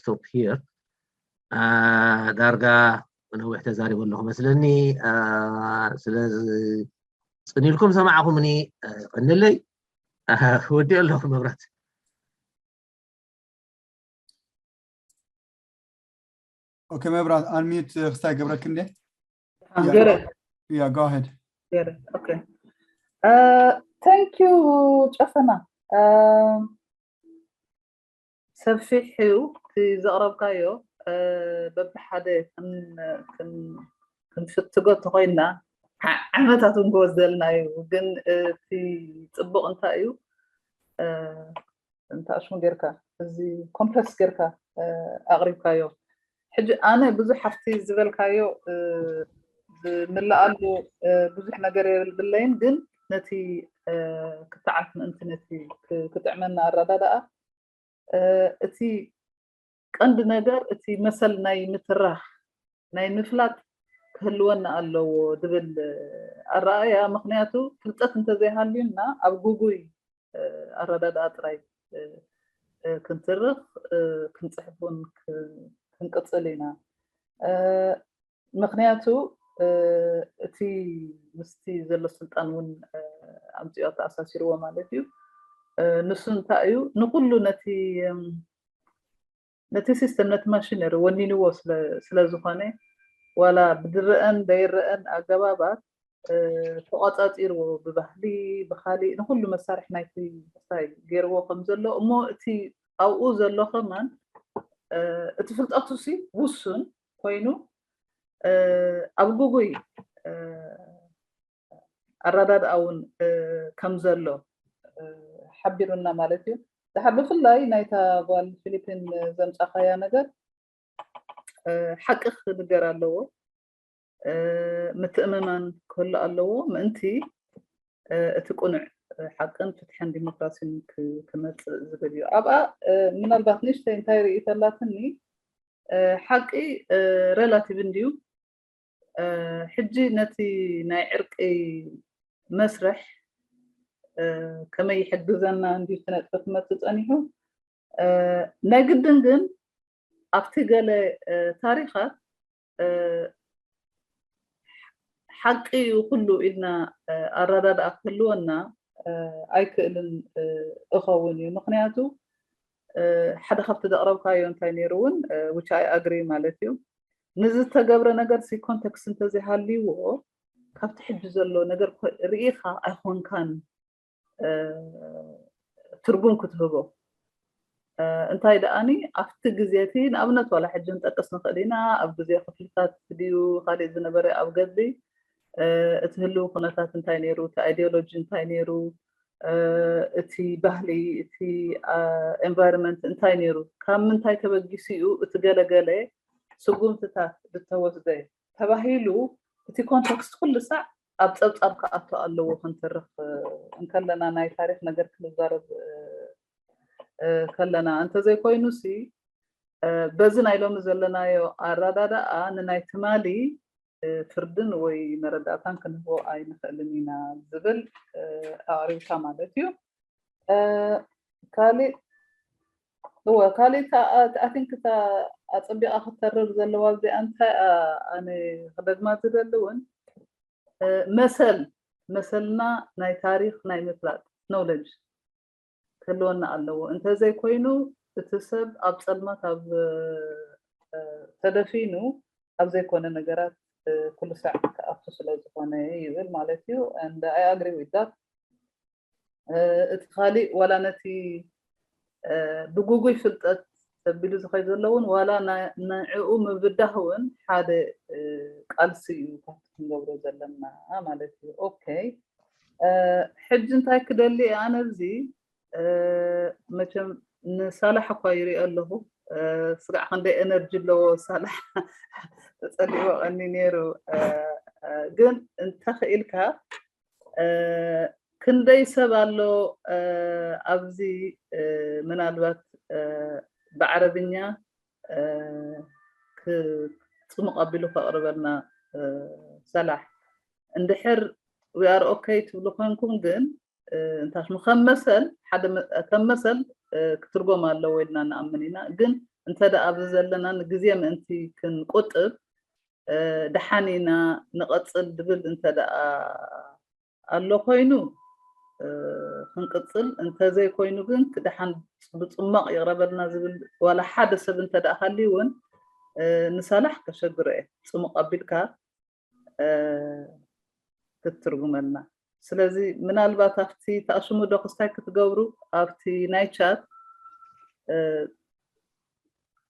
stop here. ዳርጋ ነዊሕ ተዛሪበ ኣለኹ መስለኒ። ስለዚ ጽን ኢልኩም ሰማዕኹምኒ። ቀንለይ ወዲ ኣለኹ። መብራት ኦኬ፣ መብራት unmute ክስታይ ገብረክ እንዴ? ገረ Yeah, go ahead. ገረ okay. Thank you ጨፈና። ሰፊሕ እዩ እቲ ዘቕረብካዮ። በብሓደ ክንፍትጎ ተኮይንና ዓመታት እውን ክወስደልና እዩ። ግን እቲ ፅቡቕ እንታይ እዩ፣ እንታሽሙ ጌርካ እዚ ኮምፕለክስ ጌርካ ኣቕሪብካዮ። ሕጂ ኣነ ብዙሕ ሓፍቲ ዝበልካዮ ዝምልኣሉ ብዙሕ ነገር የብለይን፣ ግን ነቲ ክትዓት ምእንቲ ነቲ ክጥዕመና ኣረዳድኣ እቲ ቀንዲ ነገር እቲ መሰል ናይ ምትራኽ ናይ ምፍላጥ ክህልወና ኣለዎ ዝብል ኣረኣእያ። ምክንያቱ ፍልጠት እንተዘይሃልዩና ኣብ ጉጉይ ኣረዳድኣ ጥራይ ክንትርኽ ክንፅሕፍ እውን ክንቅፅል ኢና። ምክንያቱ እቲ ምስቲ ዘሎ ስልጣን እውን ኣምፅኦ ተኣሳሲርዎ ማለት እዩ። ንሱ እንታይ እዩ ንኩሉ ነቲ ነቲ ሲስተም ነቲ ማሽነሪ ወኒንዎ ስለዝኮነ ዋላ ብዝረአን ዘይረአን ኣገባባት ተቋፃፂርዎ ብባህሊ ብካሊእ ንኩሉ መሳርሒ ናይቲ ምሳይ ገይርዎ ከምዘሎ እሞ እቲ ኣብኡ ዘሎ ከማን እቲ ፍልጠቱ ሲ ውሱን ኮይኑ ኣብ ጉጉይ ኣረዳድኣ እውን ከምዘሎ ሓቢሩና ማለት እዩ። ድሓር ብፍላይ ናይታ ጓል ፊሊፒን ዘምፃኻያ ነገር ሓቂ ክንገር ኣለዎ፣ ምትእምማን ክህሉ ኣለዎ ምእንቲ እቲ ቅኑዕ ሓቅን ፍትሕን ዲሞክራሲን ክመፅእ ዝብል እዩ። ኣብኣ ምናልባት ንእሽተይ እንታይ ርእይቶ ኣላትኒ፣ ሓቂ ሬላቲቭ እንድዩ። ሕጂ ነቲ ናይ ዕርቂ መስርሕ ከመይ ይሕግዘና እንድዩ እቲ ነጥቢ ክመፅእ ፀኒሑ። ናይ ግድን ግን ኣብቲ ገለ ታሪኻት ሓቂ እዩ ኩሉ ኢልና ኣረዳድኣ ክህልወና ኣይክእልን እኸውን እዩ። ምክንያቱ ሓደ ካብቲ ዘቕረብካዮ እንታይ ነይሩ እውን which I agree ማለት እዩ፣ ንዝተገብረ ነገር ሲ ኮንተክስት እንተዘይሃልይዎ ካብቲ ሕጂ ዘሎ ነገር ርኢኻ ኣይኮንካን ትርጉም ክትህቦ። እንታይ ደኣኒ ኣብቲ ግዜ እቲ ንኣብነት ዋላ ሕጂ ንጠቅስ ንኽእል ኢና፣ ኣብ ግዜ ክፍልታት ድዩ ካሊእ ዝነበረ ኣብ ገድሊ እቲ ህልው ኩነታት እንታይ ነይሩ፣ እቲ ኣይዲዮሎጂ እንታይ ነይሩ፣ እቲ ባህሊ፣ እቲ ኤንቫይሮንመንት እንታይ ነይሩ፣ ካብ ምንታይ ተበጊሱ እዩ እቲ ገለገለ ስጉምትታት ዝተወስደ ተባሂሉ እቲ ኮንተክስት ኩሉ ሳዕ ኣብ ፀብፃብ ክኣቱ ኣለዎ። ክንትርኽ እንከለና ናይ ታሪክ ነገር ክንዛረብ ከለና እንተዘይኮይኑ ሲ በዚ ናይ ሎሚ ዘለናዮ ኣረዳድኣ ንናይ ትማሊ ፍርድን ወይ መረዳእታን ክንህቦ ኣይንኽእልን ኢና ዝብል ኣቕሪብካ ማለት እዩ። ካሊእ እወ ካሊእ ኣቲንክ እታ ኣፀቢቓ ክተርር ዘለዋ እዚኣ እንታይ ኣነ ክደግማ ዝደሊ እውን መሰል መሰልና ናይ ታሪክ ናይ ምፍላጥ ኖውለጅ ክህልወና ኣለዎ። እንተዘይኮይኑ እቲ ሰብ ኣብ ፀልማት ኣብ ተደፊኑ ኣብ ዘይኮነ ነገራት ኩሉ ሳዕ ክኣቱ ስለዝኮነ ይብል ማለት እዩ። And I agree with that። እቲ ካሊእ ዋላ ነቲ ብጉጉይ ፍልጠት ተቢሉ ዝኸይ ዘለውን ዋላ ንዕኡ ምብዳህ እውን ሓደ ቃልሲ እዩ ካብቲ ክንገብሮ ዘለና ማለት እዩ። ኦኬ ሕጂ እንታይ ክደሊ ኣነ ኣብዚ መቸም ንሳላሕ እኳ ይሪኦ ኣለኹ። ስጋዕ ክንደይ ኤነርጂ ኣለዎ ሳላሕ ተፀሊዎ ቀኒ ነይሩ። ግን እንተኽኢልካ ክንደይ ሰብ ኣሎ ኣብዚ ምናልባት ብዓረብኛ ክፅሙቕ ኣቢሉ ከቕርበልና ሰላሕ እንድሕር we are okay ትብሉ ኮንኩም ግን እንታሽሙ ከም መሰል ሓደ ከም መሰል ክትርጎም ኣለዎ ኢልና ንኣምን ኢና። ግን እንተ ደኣ ኣብዚ ዘለና ንግዜ ምእንቲ ክንቁጥብ፣ እ፣ ደሓን ኢና ንቐጽል ድብል እንተ ደኣ ኣሎ ኮይኑ፣ እ፣ ክንቅጽል፣ እንተ ዘይኮይኑ ግን ክደሓን ብጽሞቕ ይቕረበልና ዝብል ዋላ ሓደ ሰብ እንተ ደኣ ሃልዩ እውን፣ እ፣ ንሳላሕ ከሸግሮ እየ። ጽሙቕ ኣቢልካ፣ እ፣ ክትትርጉመልና። ስለዚ ምናልባት ኣብቲ ተኣሽሙ ዶ ክስታይ ክትገብሩ ኣብቲ ናይ ቻት፣ እ፣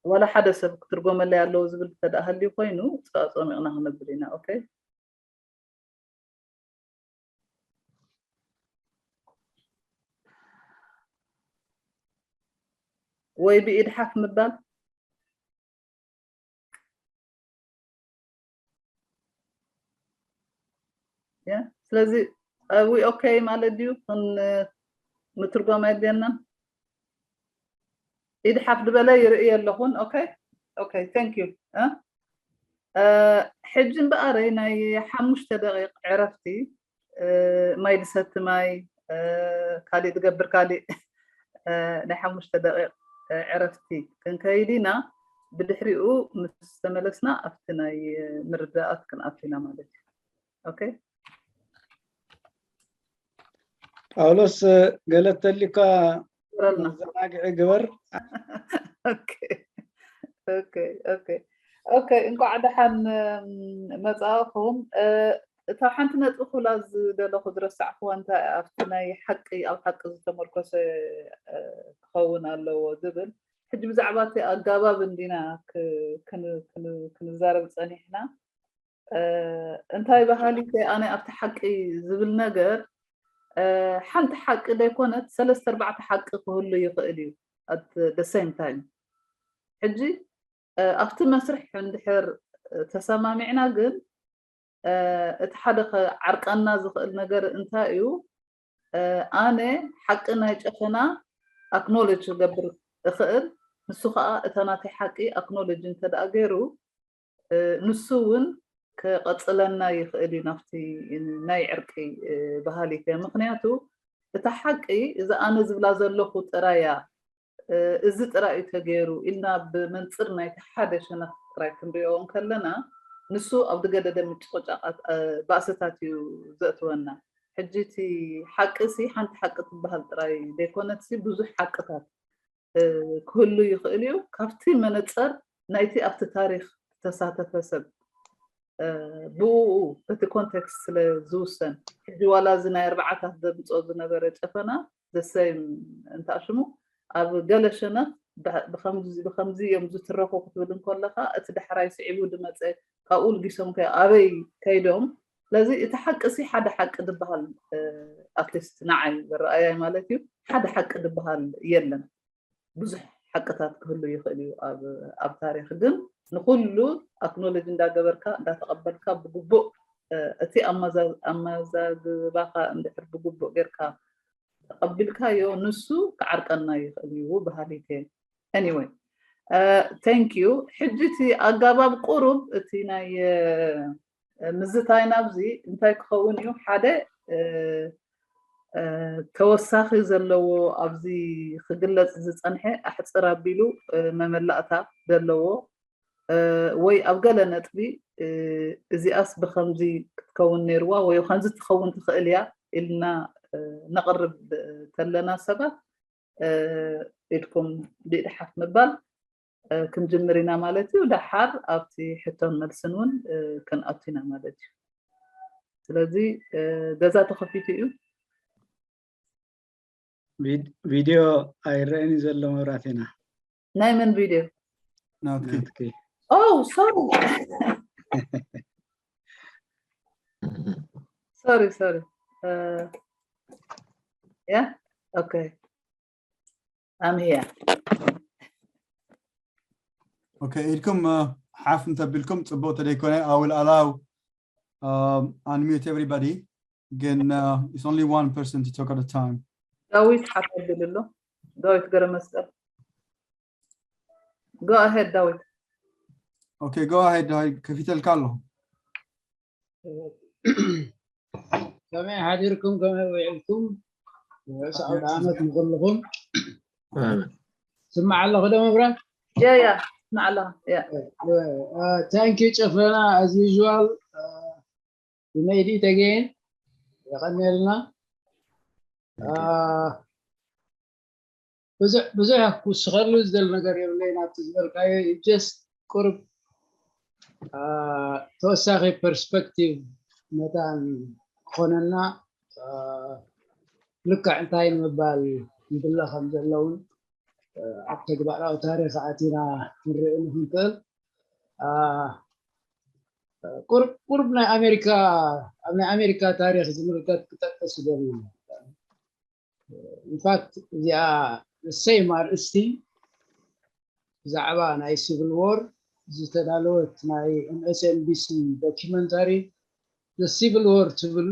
ዋላ ሓደ ሰብ ክትርጎመለይ ኣለዎ ዝብል እንተ ደኣ ሃልዩ ኮይኑ፣ ጸ-፣ ጸሚቕና ክነብል ኢና። ኦኬ። ወይ ብኢድ ሓፍ ምባል። ያ፣ ስለዚ፣ are we okay ማለት ድዩ? ክን-፣ ምትርጓም ኣየድልየናን? ኢድ ሓፍ ዝበለ ይርኢ ኣለኹን። ኦኬ፣ ኦኬ፣ thank you። እ? እ፣ ሕጂ እምበኣረይ ናይ ሓሙሽተ ደቂቕ ዕረፍቲ፣ እ፣ ማይ ድሰቲ ማይ፣ እ፣ ካሊእ ድገብር ካሊእ፣ እ፣ ናይ ሓሙሽተ ደቂቕ፣ እ፣ ዕረፍቲ ክንከይድ ኢና። ብድሕሪኡ ምስ ተመለስና ኣብቲ ናይ ምርዳኣት ክንኣቱ ኢና ማለት እዩ። ኦኬ። ጳውሎስ፣ ገለ ተሊካ ግበረልና። መዘናግዒ ግበር። ኦኬ፣ ኦኬ፣ ኦኬ፣ ኦኬ። እንኳዕ ደሓን፣ እም፣ መጻእኹም። እ፣ እታ ሓንቲ ነጥቢ ኩላ ዝደለኹ ዝረሳዕኩዋ እንታይ ኣብቲ ናይ ሓቂ፣ ኣብ ሓቂ ዝተመርኮሰ፣ እ፣ ክኸውን ኣለዎ ዝብል። ሕጂ ብዛዕባ እቲ ኣጋባብ እንዲና ክ-፣ ክን-፣ ክን-፣ ክንዛረብ ጸኒሕና። እ፣ እንታይ በሃሊት እየ ኣነ ኣብቲ ሓቂ ዝብል ነገር፣ እ፣ ሓንቲ ሓቂ ዘይኮነት ሰለስተ ኣርባዕተ ሓቂ ክህሉ ይኽእል እዩ at the same time። ሕጂ፣ እ፣ ኣብቲ መስርሕ እንድሕር ተሰማሚዕና ግን፣ እ፣ እቲ ሓደ ከዓርቀና ዝኽእል ነገር እንታይ እዩ? እ፣ ኣነ ሓቂ ናይ ጨፈና ኣክኖሎጅ ክገብር እኽእል፣ ንሱ ኸኣ እታ ናተይ ሓቂ ኣክኖሎጅ እንተ ደኣ ገይሩ፣ እ፣ ንሱ እውን ክቐጽለና ይኽእል እዩ ናብቲ ናይ ዕርቂ፣ እ፣ በሃሊት እየ። ምኽንያቱ እታ ሓቂ እዛ ኣነ ዝብላ ዘለኹ ጥራይ እያ፣ እ፣ እዚ ጥራይ እዩ ተገይሩ ኢልና ብመንጽር ናይቲ ሓደ ሸነኽ ጥራይ ክንሪኦ እንከለና፣ ንሱ ኣብ ዝገደደ ምጭቕጫቓት፣ እ፣ ባእስታት እዩ ዘእትወና። ሕጂ እቲ ሓቂ ሲ ሓንቲ ሓቂ ትበሃል ጥራይ ዘይኮነት ሲ ብዙሕ ሓቅታት፣ እ፣ ክህሉ ይኽእል እዩ። ካብቲ መነጸር ናይቲ ኣብቲ ታሪኽ ዝተሳተፈ ሰብ፣ እ፣ ብእኡ በቲ ኮንቴክስት ስለ ዝውሰን፣ ሕጂ ዋላ እዚ ናይ ኣርባዓታት ዘምጽኦ ዝነበረ ጨፈና the same እንተኣሽሙ ኣብ ገለ ሸነኽ ብ-፣ ብኸምዚ፣ ብኸምዚ እዮም ዝትረኹ ክትብል እንከለኻ፣ እቲ ዳሕራይ ስዒቡ ዝመጸ ካብኡ ልጊሶም ከ ኣበይ ከይዶም? ስለዚ እቲ ሓቂ ሲ ሓደ ሓቂ ዝበሃል፣ እ፣ ኣትሊስት ንዓይ ዝረኣያይ ማለት እዩ፣ ሓደ ሓቂ ዝበሃል የለን። ብዙሕ ሓቅታት ክህሉ ይኽእል እዩ ኣብ፣ ኣብ ታሪኽ፣ ግን ንኹሉ ኣክኖሎጅ እንዳገበርካ እንዳተቐበልካ ብግቡእ፣ እ፣ እቲ ኣመዛ-፣ ኣመዛዝባኻ እንድሕር ብግቡእ ጌርካ ተቐቢልካዮ ንሱ ክዓርቀና ይኽእል እዩ በሃሊት እየ። Anyway፣ እ፣ thank you። ሕጂ እቲ ኣጋባብ ቁሩብ እቲ ናይ፣ እ፣ ምዝታይ ናብዚ እንታይ ክኸውን እዩ? ሓደ፣ እ፣ እ፣ ተወሳኺ ዘለዎ ኣብዚ ክግለጽ ዝጸንሐ ኣሕጽር ኣቢሉ፣ እ፣ መመላእታ ዘለዎ፣ እ፣ ወይ ኣብ ገለ ነጥቢ፣ እ፣ እዚኣስ ብኸምዚ ክትከውን ነይርዋ ወይ ከምዚ ትኸውን ትኽእል እያ ኢልና፣ እ፣ ነቕርብ ተለና ሰባት፣ እ፣ ኢድኩም ብኢድ ሓፍ ምባል፣ እ፣ ክንጅምር ኢና ማለት እዩ። ደሓር ኣብቲ ሕቶን መልስን እውን፣ እ፣ ክንኣቱ ኢና ማለት እዩ። ስለዚ፣ እ፣ ገዛ ተኸፊቱ እዩ። ቪድ-፣ ቪድዮ ኣይረአን እዩ ዘሎ መብራቴና። ናይ መን ቪድዮ? ናትኪ። ናትኪ። ኦ፣ ሶሪ። ሶሪ፣ ሶሪ። እ፣ ያ? ኦኬ። I'm here። ኦኬ፣ ኢድኩም፣ እ፣ ሓፍ እንተቢልኩም ጽቡቕ ተደይኮነ፣ I will allow, um, unmute everybody። ግን፣ እ፣ it's only one person to talk at a time። ዳዊት ሓፍ ኣቢሉ ኣሎ። ዳዊት ገረመስቀል። Go ahead፣ ዳዊት። ኦኬ፣ go ahead፣ ዳዊት፣ ከፊተልካ ኣለኹ። ከመይ ሓዲርኩም፣ ከመይ ውዒልኩም? ርእሲ ኣውደ ዓመት ንኹልኹም። ኣሜን። ስማዕ ኣለኹ ዶ መብራት? Yeah, yeah. Na'ala. Yeah. Thank you, Chefena, as usual. Uh, we made it again. የቐንየልና። Uh, ብዙሕ ብዙሕ ክውስኸሉ ዝደል ነገር የብለይ ናብቲ ዝበልካዮ። Just ቁርብ ተወሳኺ ፐርስፐክቲቭ መታን ክኾነና፣ ልክዕ እንታይ ንምባል ይድለ ከም ዘለውን ኣብ ተግባራዊ ታሪኽ ኣቲና ክንርኢ ንክንክእል። ቁርብ ናይ ኣሜሪካ ኣብ ናይ ኣሜሪካ ታሪኽ ዝምልከት ክጠቅስ ይደል። ኢንፋክት እዚኣ ሰይም ኣርእስቲ ብዛዕባ ናይ ሲቪል ዎር ዝተዳለወት ናይ MSNBC ዶኪመንታሪ ሲቪል ዎር ትብል።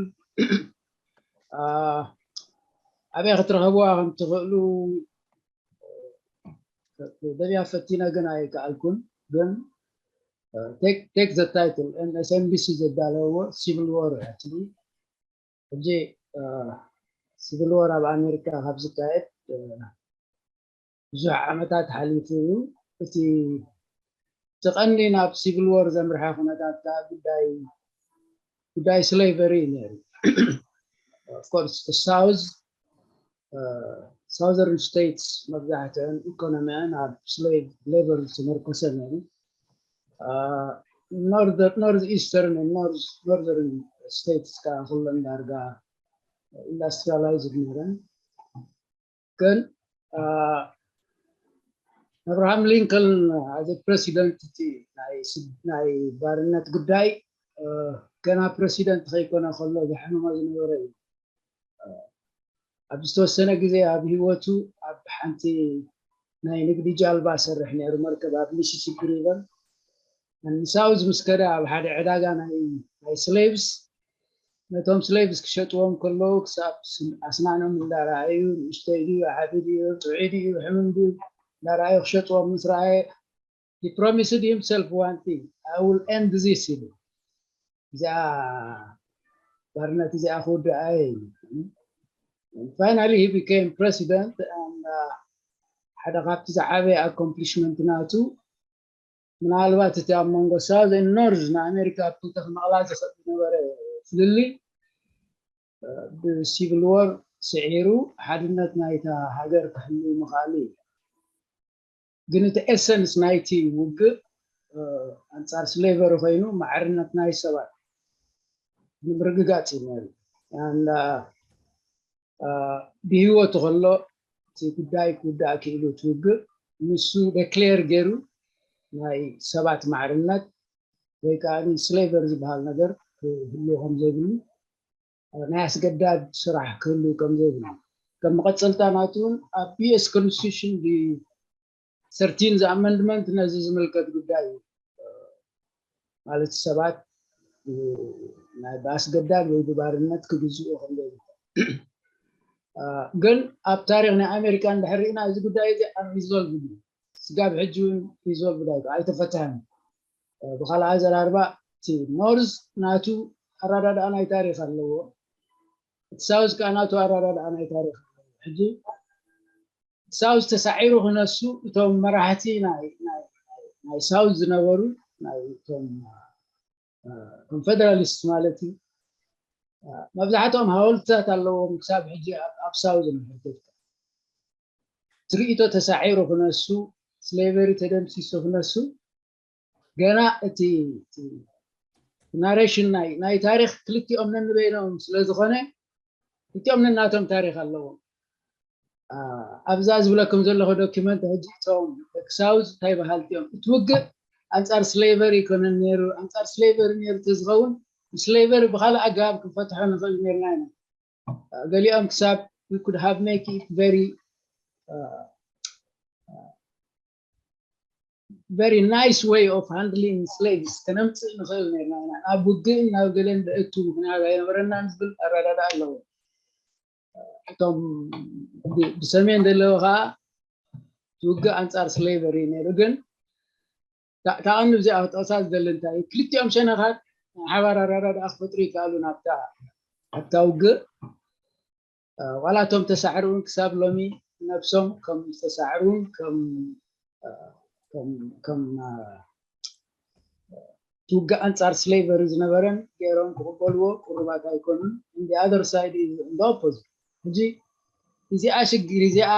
ኣበይ ክትረኸብዋ ከም ትኽእሉ ደብያ ፈቲነ ግን ኣይከኣልኩን። ግን take the title፣ MSNBC ዘዳለዎ ሲቪል ዎር እያ ትብል። ሕጂ ሲቪል ዎር ኣብ ኣሜሪካ ካብ ዝካየድ ብዙሕ ዓመታት ሓሊፉ እዩ። እቲ እቲ ቀንዲ ናብ ሲቪል ዎር ዘምርሐ ኩነታት ከዓ ጉዳይ ጉዳይ ስሌቨሪ እዩ ነይሩ። Of course ሳውዝ ሳውዘርን ስቴትስ መብዛሕትአን ኢኮኖሚያን ኣብ ስሌቭ ሌበር ዝተመርኮሰ ነይሩ። ኖርዝ ኢስተርን ኖርዘርን ስቴትስ ከዓ ኩለን ዳርጋ ኢንዳስትሪያላይዝድ ነይረን። ግን ኣብርሃም ሊንከን ኣዘ ፕረሲደንት እቲ ናይ ባርነት ጉዳይ ገና ፕረሲደንት ከይኮነ ከሎ ዝሓመሞ ዝነበረ እዩ። ኣብ ዝተወሰነ ግዜ ኣብ ህይወቱ ኣብ ሓንቲ ናይ ንግዲ ጃልባ ሰርሕ ነይሩ፣ መርከብ ኣብ ሚሲሲፒ ሪቨር። ንሳውዝ ምስ ከደ ኣብ ሓደ ዕዳጋ ናይ ስሌቭስ ነቶም ስሌቭስ ክሸጥዎም ከለዉ ክሳብ ኣስናኖም እንዳረኣዩ ንእሽተይ ድዩ ዓቢ ድዩ ጥዑይ ድዩ ሕሙም ድዩ እንዳረኣዩ ክሸጥዎም ምስ ረኣየ he promised himself one thing, I will end this ኢሉ። እዚኣ ባርነት እዚኣ ክውድኣ እየ። Finally he became president and ሓደ ካብቲ ዝዓበየ ኣኮምፕሊሽመንት ናቱ ምናልባት እቲ ኣብ መንጎ ሳውዝ ኖርዝ ንኣሜሪካ ኣብ ክልተ ክመቕላ ዝኽእል ዝነበረ ፍልልይ ብሲቪል ዎር ስዒሩ ሓድነት ናይታ ሃገር ክህሉ ምኽኣሉ እዩ። ግን እቲ ኤሰንስ ናይቲ ውግእ ኣንጻር ስሌቨሪ ኮይኑ ማዕርነት ናይ ሰባት ንምርግጋጽ እዩ ነይሩ። ብህይወቱ ከሎ እቲ ጉዳይ ክውዳእ ክኢሉ እቲ ውግእ ንሱ ደክሌር ገይሩ ናይ ሰባት ማዕርነት ወይ ከዓ ስሌቨሪ ዝበሃል ነገር ክህሉ ከም ዘይብሉ ናይ ኣስገዳድ ስራሕ ክህሉ ከም ዘይብሉ ከም መቐፀልታ ናቱ እውን ኣብ ዩኤስ ኮንስቲቱሽን ሰርቲን ኣመንድመንት ነዚ ዝምልከት ጉዳይ እዩ። ማለት ሰባት ብኣስገዳድ ወይ ብባርነት ክግዝኡ ከም ዘይግባእ ግን ኣብ ታሪክ ናይ ኣሜሪካ እንድሕር ርኢና እዚ ጉዳይ እዚ ኣንሪዞልቭ እዩ። ስጋብ ሕጂ እውን ሪዞልቭ ኣይተፈተሐን። ብካልኣ ኣዘራርባ እቲ ኖርዝ ናቱ ኣረዳድኣ ናይ ታሪክ ኣለዎ። እቲ ሳውዝ ከዓ ናቱ ኣረዳድኣ ናይ ታሪክ ኣለዎ። ሕጂ ሳውዝ ተሳዒሩ ክነሱ እቶም መራሕቲ ናይ ሳውዝ ዝነበሩ ናይ እቶም ኮንፌደራሊስት ማለት እዩ። መብዛሕትኦም ሃወልትታት ኣለዎም ክሳብ ሕጂ ኣብ ሳውዝ ንሕተት ትርኢቶ ተሳዒሩ ክነሱ ስሌቨሪ ተደምሲሱ ክነሱ ገና እቲ ናሬሽን ናይ ናይ ታሪክ ክልቲኦም ነንበይኖም ስለ ዝኾነ ክልቲኦም ነናቶም ታሪክ ኣለዎም። ኣብዛ ዝብለኩም ዘለኹ ዶኪመንት ሕጂ እቶም ደቂ ሳውዝ እንታይ በሃልቲ እዮም? እቲ ውግእ ኣንጻር ስሌቨሪ ይኮነን ነይሩ። ኣንጻር ስሌቨሪ ነይሩ ተዝኸውን ስሌቨሪ ብካልእ ኣገባብ ክንፈትሖ ንኽእል ነርና ኢና። ገሊኦም ክሳብ we could have make it very very nice way of handling slaves ከነምፅእ ንኽእል ነርና ኢና። ናብ ውግእን ናብ ገለን ዘእቱ ምክንያት ኣይነበረናን ዝብል ኣረዳድኣ ኣለዎ። እቶም ብሰሜን ዘለዉ ከዓ ውግእ ኣንፃር ስሌቨሪ ነይሩ። ግን ታቐንዲ እዚኣ ክጠቕሳ ዝደሊ እንታይ ክልቲኦም ሸነኻት ሓባር ኣረዳድኣ ክፈጥሩ ይከኣሉ ናብታ ኣብታ ውግእ ዋላ እቶም ተሳዕርውን ክሳብ ሎሚ ነብሶም ከም ዝተሳዕርውን ከም ከም ትውጋእ ኣንጻር ስሌቨሪ ዝነበረን ገይሮም ክቕበልዎ ቅሩባት ኣይኮኑን። The other side is the opposite። ሕጂ እዚኣ ሽግር እዚኣ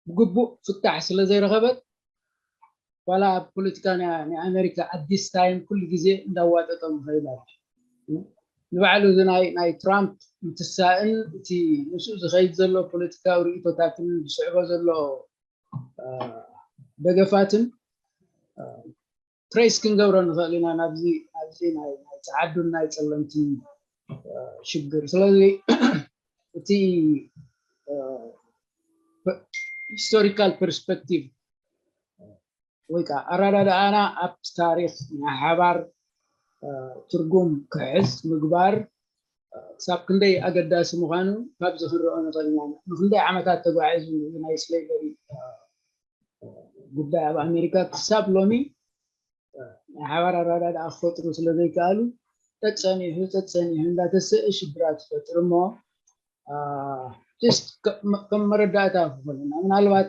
ብግቡእ ፍታሕ ስለ ዘይረኸበት ዋላ ኣብ ፖለቲካ ናይ ኣሜሪካ ኣዲስ ታይም ኩሉ ግዜ እንዳዋጠጦም ይኸይድ ኣሎ። ንባዕሉ እዚ ናይ ትራምፕ ምትሳእን እቲ ምስኡ ዝኸይድ ዘሎ ፖለቲካዊ ርእቶታትን ዝስዕቦ ዘሎ ደገፋትን ትሬስ ክንገብሮ ንኽእል ኢና ናብዚ ናብዚ ናይ ጸዓዱን ናይ ጸለምትን ሽግር። ስለዚ እቲ ሂስቶሪካል ፐርስፐክቲቭ ወይ ከዓ ኣረዳድኣና ኣብቲ ታሪክ ናይ ሓባር ትርጉም ክሕዝ ምግባር ክሳብ ክንደይ ኣገዳሲ ምዃኑ ካብዚ ክንረኦ ንኽእል ኢና። ንክንደይ ዓመታት ተጓዒዙ ናይ ስሌቨሪ ጉዳይ ኣብ ኣሜሪካ ክሳብ ሎሚ ናይ ሓባር ኣረዳድኣ ክፈጥሩ ስለ ዘይከኣሉ ተፀኒሑ ተፀኒሑ እንዳተሰእ ሽግራት ይፈጥር እሞ ከም መረዳእታ ክኾንና ምናልባት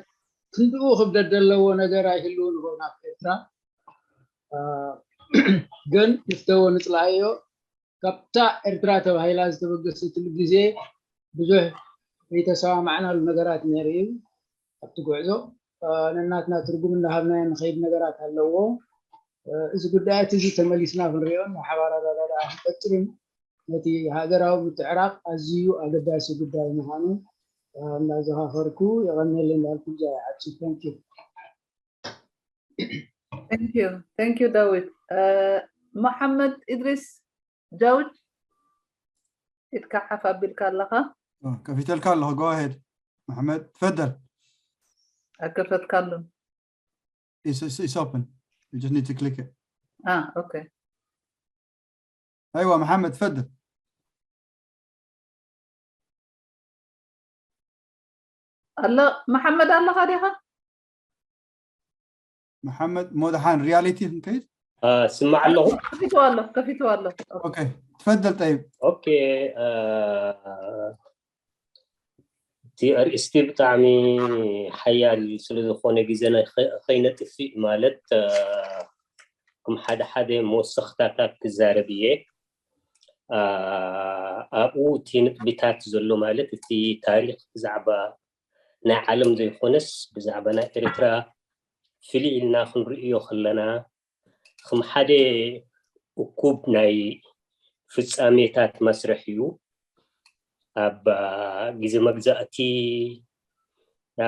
ክንድኡ ክብደት ዘለዎ ነገር ኣይህልውን ይኸውን ኣብ ኤርትራ ግን ንፍተዎ ንፅላእዮ ካብታ ኤርትራ ተባሂላ ዝተበገሰትሉ ግዜ ብዙሕ ዘይተሰማማዕናሉ ነገራት ነይሩ እዩ ኣብቲ ጉዕዞ ነናትና ትርጉም እናሃብናዮ ንኸይድ ነገራት ኣለዎ እዚ ጉዳያት እዚ ተመሊስና ክንሪኦን ናይ ሓባር ኣረዳድኣ ክፈጥርን ነቲ ሃገራዊ ምትዕራቕ ኣዝዩ ኣገዳሲ ጉዳይ ምዃኑ እናዘኻኸርኩ የቐንየለይ እንዳልኩ እዛ ይዓጽ thank you Thank you. Thank you, Dawit. Uh, Mohammed Idris Jawj, ኢድካ ሓፍ ኣቢልካ ኣለኻ ከፊተልካ ኣለኹ go ahead መሐመድ ትፈደል ኣከፈትካሉ It's, it's, it's open. You just need to click it. Ah, okay. أيوة محمد تفضل. ኣሎ መሐመድ ኣለኻ ዲኻ መሐመድ ሞድሓን ሪያሊቲ ክንከይድ ስማዕ ኣለኹ ከፊቱ ኣሎ ከፊቱ ኣሎ ኦኬ ትፈደል ጠይብ ኦኬ እቲ ኣርእስቲ ብጣዕሚ ሓያል ስለ ዝኾነ ግዜና ከይነጥፍእ ማለት ከም ሓደ ሓደ መወሰኽታታት ክዛረብ እየ ኣብኡ እቲ ንጥቢታት ዘሎ ማለት እቲ ታሪክ ብዛዕባ ናይ ዓለም ዘይኮነስ ብዛዕባ ናይ ኤርትራ ፍልይ ኢልና ክንርእዮ ከለና ከም ሓደ እኩብ ናይ ፍጻሜታት መስርሕ እዩ ኣብ ግዜ መግዛእቲ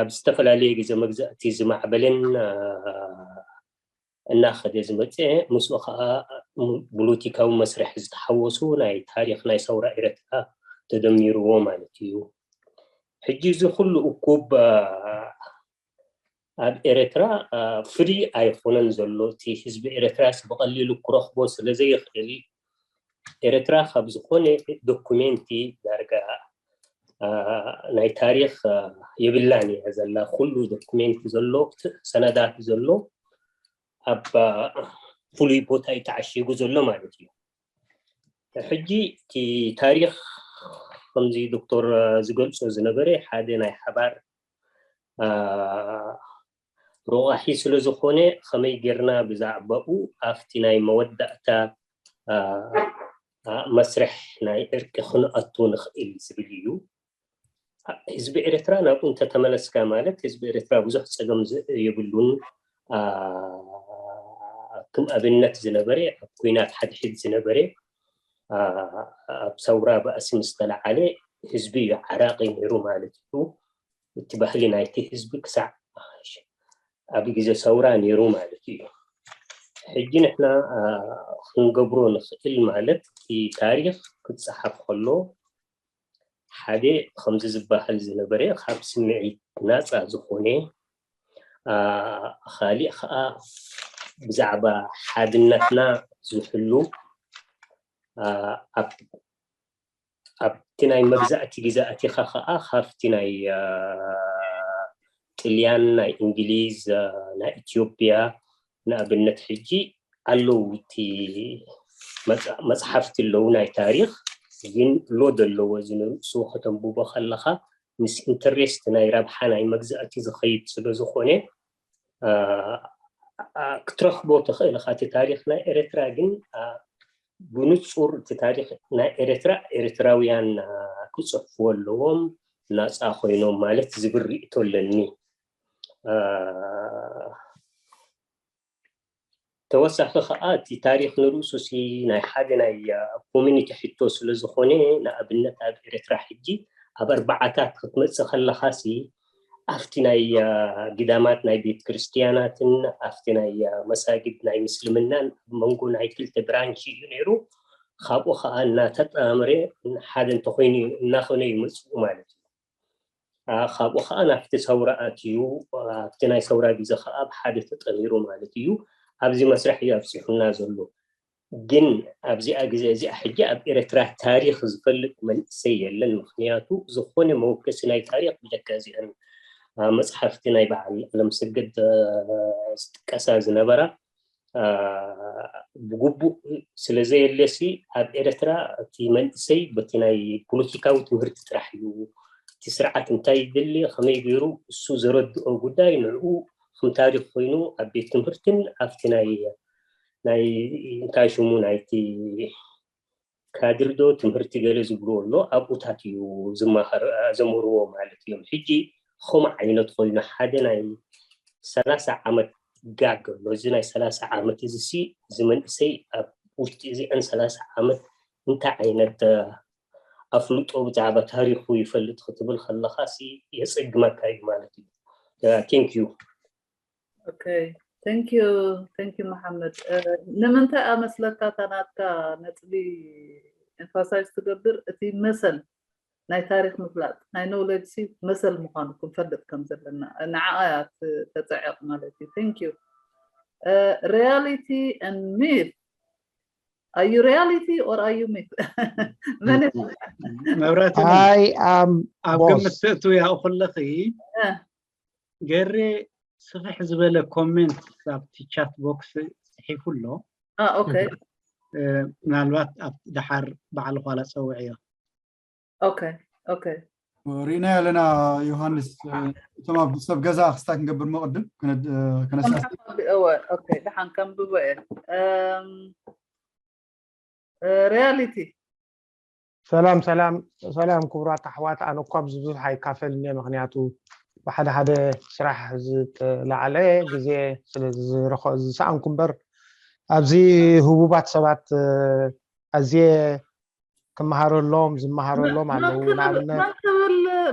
ኣብ ዝተፈላለየ ግዜ መግዛእቲ ዝማዕበልን እናኸደ ዝመፀ ምስኡ ከዓ ፖለቲካዊ መስርሕ ዝተሓወሱ ናይ ታሪክ ናይ ሰውራ ኤረትራ ተደሚርዎ ማለት እዩ ሕጂ እዚ ኩሉ እኩብ ኣብ ኤረትራ ፍሪ ኣይኮነን ዘሎ እቲ ህዝቢ ኤረትራስ ብቀሊሉ ክረክቦ ስለዘይክእል ኤረትራ ካብ ዝኾነ ዶኩሜንቲ ዳርጋ ናይ ታሪክ የብላን እያ ዘላ ኩሉ ዶኩሜንቲ ዘሎ ሰነዳት ዘሎ ኣብ ፍሉይ ቦታ እዩ ተዓሺጉ ዘሎ ማለት እዩ ሕጂ እቲ ታሪክ ከምዚ ዶክተር ዝገልፆ ዝነበረ ሓደ ናይ ሓባር ረቋሒ ስለ ዝኾነ ከመይ ጌርና ብዛዕባኡ ኣብቲ ናይ መወዳእታ መስርሕ ናይ ዕርቂ ክንኣቱ ንኽእል ዝብል እዩ ህዝቢ ኤርትራ ናብኡ እንተተመለስካ ማለት ህዝቢ ኤርትራ ብዙሕ ፀገም የብሉን ከም ኣብነት ዝነበረ ኣብ ኩናት ሓድሕድ ዝነበረ ኣብ ሰውራ ባእሲ ምስ ተለዓለ ህዝቢ እዩ ዓራቂ ነይሩ ማለት እዩ እቲ ባህሊ ናይቲ ህዝቢ ክሳዕ ኣብ ግዜ ሰውራ ነይሩ ማለት እዩ ሕጂ ንሕና ክንገብሮ ንኽእል ማለት እቲ ታሪክ ክፀሓፍ ከሎ ሓደ ከምዚ ዝበሃል ዝነበረ ካብ ስምዒት ናፃ ዝኾነ ካሊእ ከዓ ብዛዕባ ሓድነትና ዝሕሉ ኣብቲ ናይ መግዛእቲ ግዜ ኣቲኻ ከዓ ካብቲ ናይ ጥልያን ናይ እንግሊዝ ናይ ኢትዮጵያ ንኣብነት ሕጂ ኣለዉ እቲ መፅሓፍቲ ኣለዉ ናይ ታሪክ ግን ሎድ ኣለዎ እዚ ንርእሱ ከተንብቦ ከለካ ምስ ኢንተሬስት ናይ ረብሓ ናይ መግዛእቲ ዝኸይድ ስለ ዝኾነ ክትረኽቦ ትኽእል ኢኻ። እቲ ታሪኽ ናይ ኤርትራ ግን ብንጹር እቲ ታሪኽ ናይ ኤርትራ ኤርትራውያን ክጽሕፍዎ ኣለዎም፣ ናጻ ኮይኖም ማለት ዝብል ርእይቶ ኣለኒ። ተወሳኺ ከኣ እቲ ታሪኽ ንርእሱ ሲ ናይ ሓደ ናይ ኮሚኒቲ ሕቶ ስለ ዝኾነ፣ ንኣብነት ኣብ ኤርትራ ሕጂ ኣብ ኣርባዓታት ክትመጽእ ከለኻ ሲ ኣብቲ ናይ ግዳማት ናይ ቤት ክርስትያናትን ኣብቲ ናይ መሳጊድ ናይ ምስልምናን ኣብ መንጎ ናይ ክልተ ብራንች እዩ ነይሩ። ካብኡ ከኣ እናተጣምረ ሓደ እንተኾይኑ እናኾነ ይመጽኡ ማለት እዩ። ካብኡ ከኣ ናብቲ ሰውራ ኣትዩ፣ ኣብቲ ናይ ሰውራ ግዜ ከኣ ብሓደ ተጠሚሩ ማለት እዩ። ኣብዚ መስርሕ እዩ ኣብፂሑና ዘሎ። ግን ኣብዚኣ ግዜ እዚኣ ሕጂ ኣብ ኤርትራ ታሪኽ ዝፈልጥ መንእሰይ የለን። ምኽንያቱ ዝኾነ መወከሲ ናይ ታሪኽ ብጀካ እዚአን መፅሓፍቲ ናይ በዓል ኣለምሰገድ ዝጥቀሳ ዝነበራ ብግቡእ ስለ ዘየለሲ ኣብ ኤርትራ እቲ መንእሰይ በቲ ናይ ፖለቲካዊ ትምህርቲ ጥራሕ እዩ እቲ ስርዓት እንታይ ይደሊ ከመይ ገይሩ እሱ ዘረድኦ ጉዳይ ንዕኡ ከም ታሪኽ ኮይኑ ኣብ ቤት ትምህርትን ኣብቲ ናይ ናይ እንታይ ሽሙ ናይቲ ካድር ዶ ትምህርቲ ገለ ዝብልዎ ኣሎ ኣብኡታት እዩ ዝማሃር ዘምህርዎ ማለት እዮም። ሕጂ ከምኡ ዓይነት ኮይኑ ሓደ ናይ ሰላሳ ዓመት ጋግ ኣሎ። እዚ ናይ ሰላሳ ዓመት እዚ ሲ እዚ መንእሰይ ኣብ ውሽጢ እዚአን ሰላሳ ዓመት እንታይ ዓይነት ኣፍልጦ ብዛዕባ ታሪኹ ይፈልጥ ክትብል ከለኻ ሲ የፀግመካ እዩ ማለት እዩ። Thank you። Okay, thank you, thank you መሓመድ። ንምንታይ ኣመስለካ እታ ናትካ ነጥቢ ኤምፋሳይዝ ትገብር? እቲ መሰል ናይ ታሪኽ ምፍላጥ ናይ ኖውለጅ ሲ መሰል ምዃኑ ክንፈልጥ ከም ዘለና ንዓኣ እያ ተፀዕቕ ማለት እዩ። Thank you። Reality and myth. Are you reality or are you myth? መብራቲ ኣብ ግምት ትእትው ያው ኩለኺ ገሬ ስፍሕ ዝበለ ኮሜንት ኣብቲ ቻት ቦክስ ፅሒፉ ኣሎ። ምናልባት ኣብ ደሓር ባዕሉ ኳላ ፀውዕዮ። Okay, okay. ሪእና ኣለና ዮሃንስ፣ እቶም ኣብ ሰብ ገዛ ክስታይ ክንገብር መቅድም ከነሳ ደሓን ከንብቦ እየ። ሪያሊቲ ሰላም ሰላም ሰላም ክቡራት ኣሕዋት፣ ኣነ እኳ ኣብዚ ብዙሕ ኣይካፈልን እየ፣ ምክንያቱ ብሓደ ሓደ ስራሕ ዝተላዕለ ግዜ ስለ ዝሰኣንኩ እምበር ኣብዚ ህቡባት ሰባት ኣዝየ ክመሃረሎም ዝመሃረሎም ኣለዉ። ንኣብነት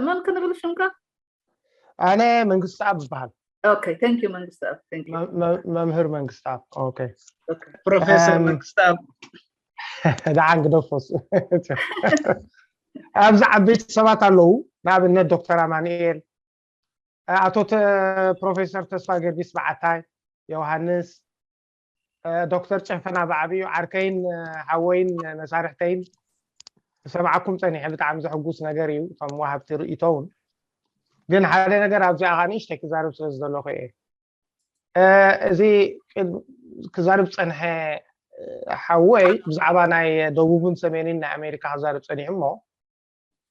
መን ክንብል ሽምካ? ኣነ መንግስቲ ኣብ ዝበሃል Okay, thank you መንግስቲ ኣብ። Thank you. መምህር መንግስቲ ኣብ። Okay. ፕሮፌሰር መንግስቲ ኣብ። ደሓን ግደፎስ። ኣብዚ ዓበይቲ ሰባት ኣለዉ፣ ንኣብነት ዶክተር ኣማኑኤል፣ ኣቶ ፕሮፌሰር ተስፋ ጊዮርጊስ በዓታይ፣ ዮሃንስ፣ ዶክተር ጨፈና ብዓብዩ ዓርከይን ሓወይን መሳርሕተይን ክሰምዓኩም ፀኒሐ። ብጣዕሚ ዘሕጉስ ነገር እዩ። እቶም ወሃብቲ ርእይቶ እውን ግን ሓደ ነገር ኣብዚኣ ከዓ ንእሽተይ ክዛረብ ስለ ዝደለኹ እየ። እዚ ክዛርብ ፀንሐ ሓወይ ብዛዕባ ናይ ደቡብን ሰሜንን ናይ ኣሜሪካ ክዛርብ ፀኒሑ እሞ